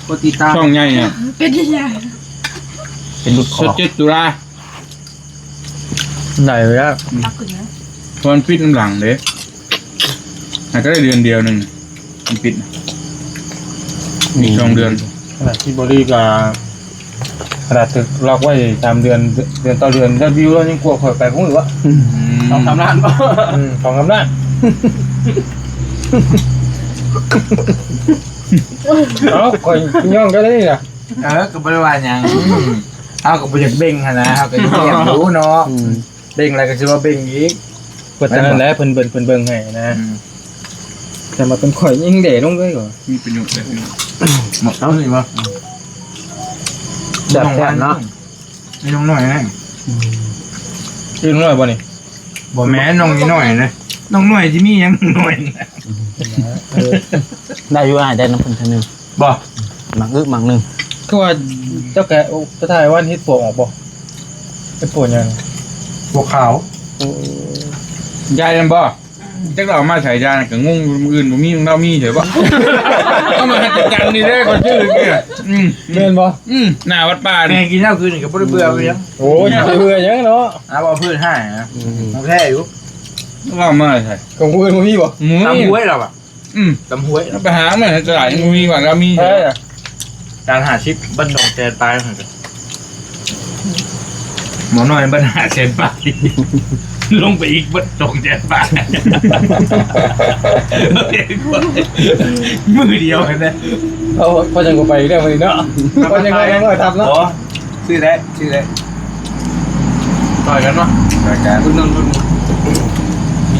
ກົດຕິດຕາມ ຊ່ອງໃຫຍ່ອະ ເປັນຫຍັງ ເປັນລຸດຄອ ສິບເຈັດຕຸລາ ໄດ້ແລ້ວ ຕັກຂຶ້ນນະ ເພາະມັນປິດນຳຫຼັງເດ້ ຫາກໍໄດ້ເດືອນດຽວໜຶ່ງ ມັນປິດນະ ມີສອງເດືອນ. ຂະໜາດທີ່ບໍ່ດີກໍ ຂະໜາດຖືກລັອກໄວ້ສາມເດືອນ ເດືອນຕໍ່ເດືອນ ຍອດວິວລາວຍັງກວ່າຂ້ອຍໄປພຸ້ນວະ. ອືມ ສອງສາມລ້ານບໍ່? ອືມ ສອງສາມລ້ານ. ເອົ້າ ຂ້ອຍຍ້ອງກັນໄດ້ນີ້ນະ. ເອີ ກໍບໍ່ໄດ້ວ່າຫຍັງ ເຮົາກໍບໍ່ຢາກເບັ່ງຫັ້ນນະ ເຮົາກໍຢາກແຍມຮູ້ເນາະ. ອືມ ເບັ່ງແລ້ວກໍຊິວ່າເບັ່ງອີກ ເພິ່ນນັ້ນແຫຼະ ເພິ່ນເບິ່ງ ເພິ່ນເບິ່ງໃຫ້ນະ. ອືມ ແຕ່ມາເປັນຂ້ອຍຍິງເດລົງເລີຍກໍ ມີປະໂຫຍດແບບນີ້. ເອົານີ້ບໍ່? ແຊບໆເນາະ ນ້ອງນ້ອຍນະ. ອືມ ຊື່ນ້ອງນ້ອຍບໍ່ນີ້? ບໍ່ແມ່ນ ນ້ອງນ້ອຍນະ ນ້ອງນ້ອຍຊິມີຫຍັງນ້ອຍນະ. ເອີ ໄດ້ຢູ່ ອ້າຍໄດ້ນຳເພິ່ນເທື່ອໜຶ່ງ. ບໍ່ ໝາກອຶໝາກໜຶ່ງ. ຄືວ່າເຈົ້າແກະ ເຈົ້າຖ່າຍວ່າເຫັດປວກອອກບໍ່? ເຫັດປວກຫຍັງ? ປວກຂາວ. ໂອ້ ຢານັ້ນບໍ່? ຈັກລາວເອົາມາໃສ່ ຢານັ້ນກໍງົງຢູ່ ມື້ອື່ນບໍ່ມີ ຂອງລາວມີເດີບໍ່? ເອົາມາໃຫ້ຈັດການນີ້ເດ້ ຂ້ອຍຊື້ນີ້. ອືມ ແມ່ນບໍ່? ອືມ ໜ້າວັດປ່ານີ້ ແມ່ກິນເຊົ້າຄືນນີ້ກໍບໍ່ໄດ້ເບື່ອຫຍັງ. ໂອ້ຍ ບໍ່ໄດ້ເບື່ອຫຍັງເນາະ. ອ່າ ບໍ່ເພິ່ນໃຫ້ນະ ອືມ ຂອງແທ້ຢູ່. ເອົາມາໃສ່ ຂອງຜູ້ອື່ນບໍ່ມີບໍ່? ມີ ຕຳຫ້ວຍລາວອະ. ອືມ ຕຳຫ້ວຍ ໄປຫາມາໃນຕະຫຼາດຍັງບໍ່ມີວ່າລາວມີຢູ່. ເອີ ຈານຫ້າສິບ ບັດສອງແສນປາຍ. ໝໍນ້ອຍບັດຫ້າແສນປາຍ ລົງໄປອີກບັດສອງແສນປາຍ ມື້ດຽວຫັ້ນນະ. ເອົາ ພໍຈັ່ງກໍໄປແລ້ວມື້ນີ້ເນາະ ພໍຈັ່ງກໍໄປເນາະ ທັບເນາະ. ຊື້ແລ້ວ ຊື້ແລ້ວ ຊ່ອຍກັນເນາະ ຊ່ອຍກັນ ອຸດໜູນ ອຸດໜູນ ມີ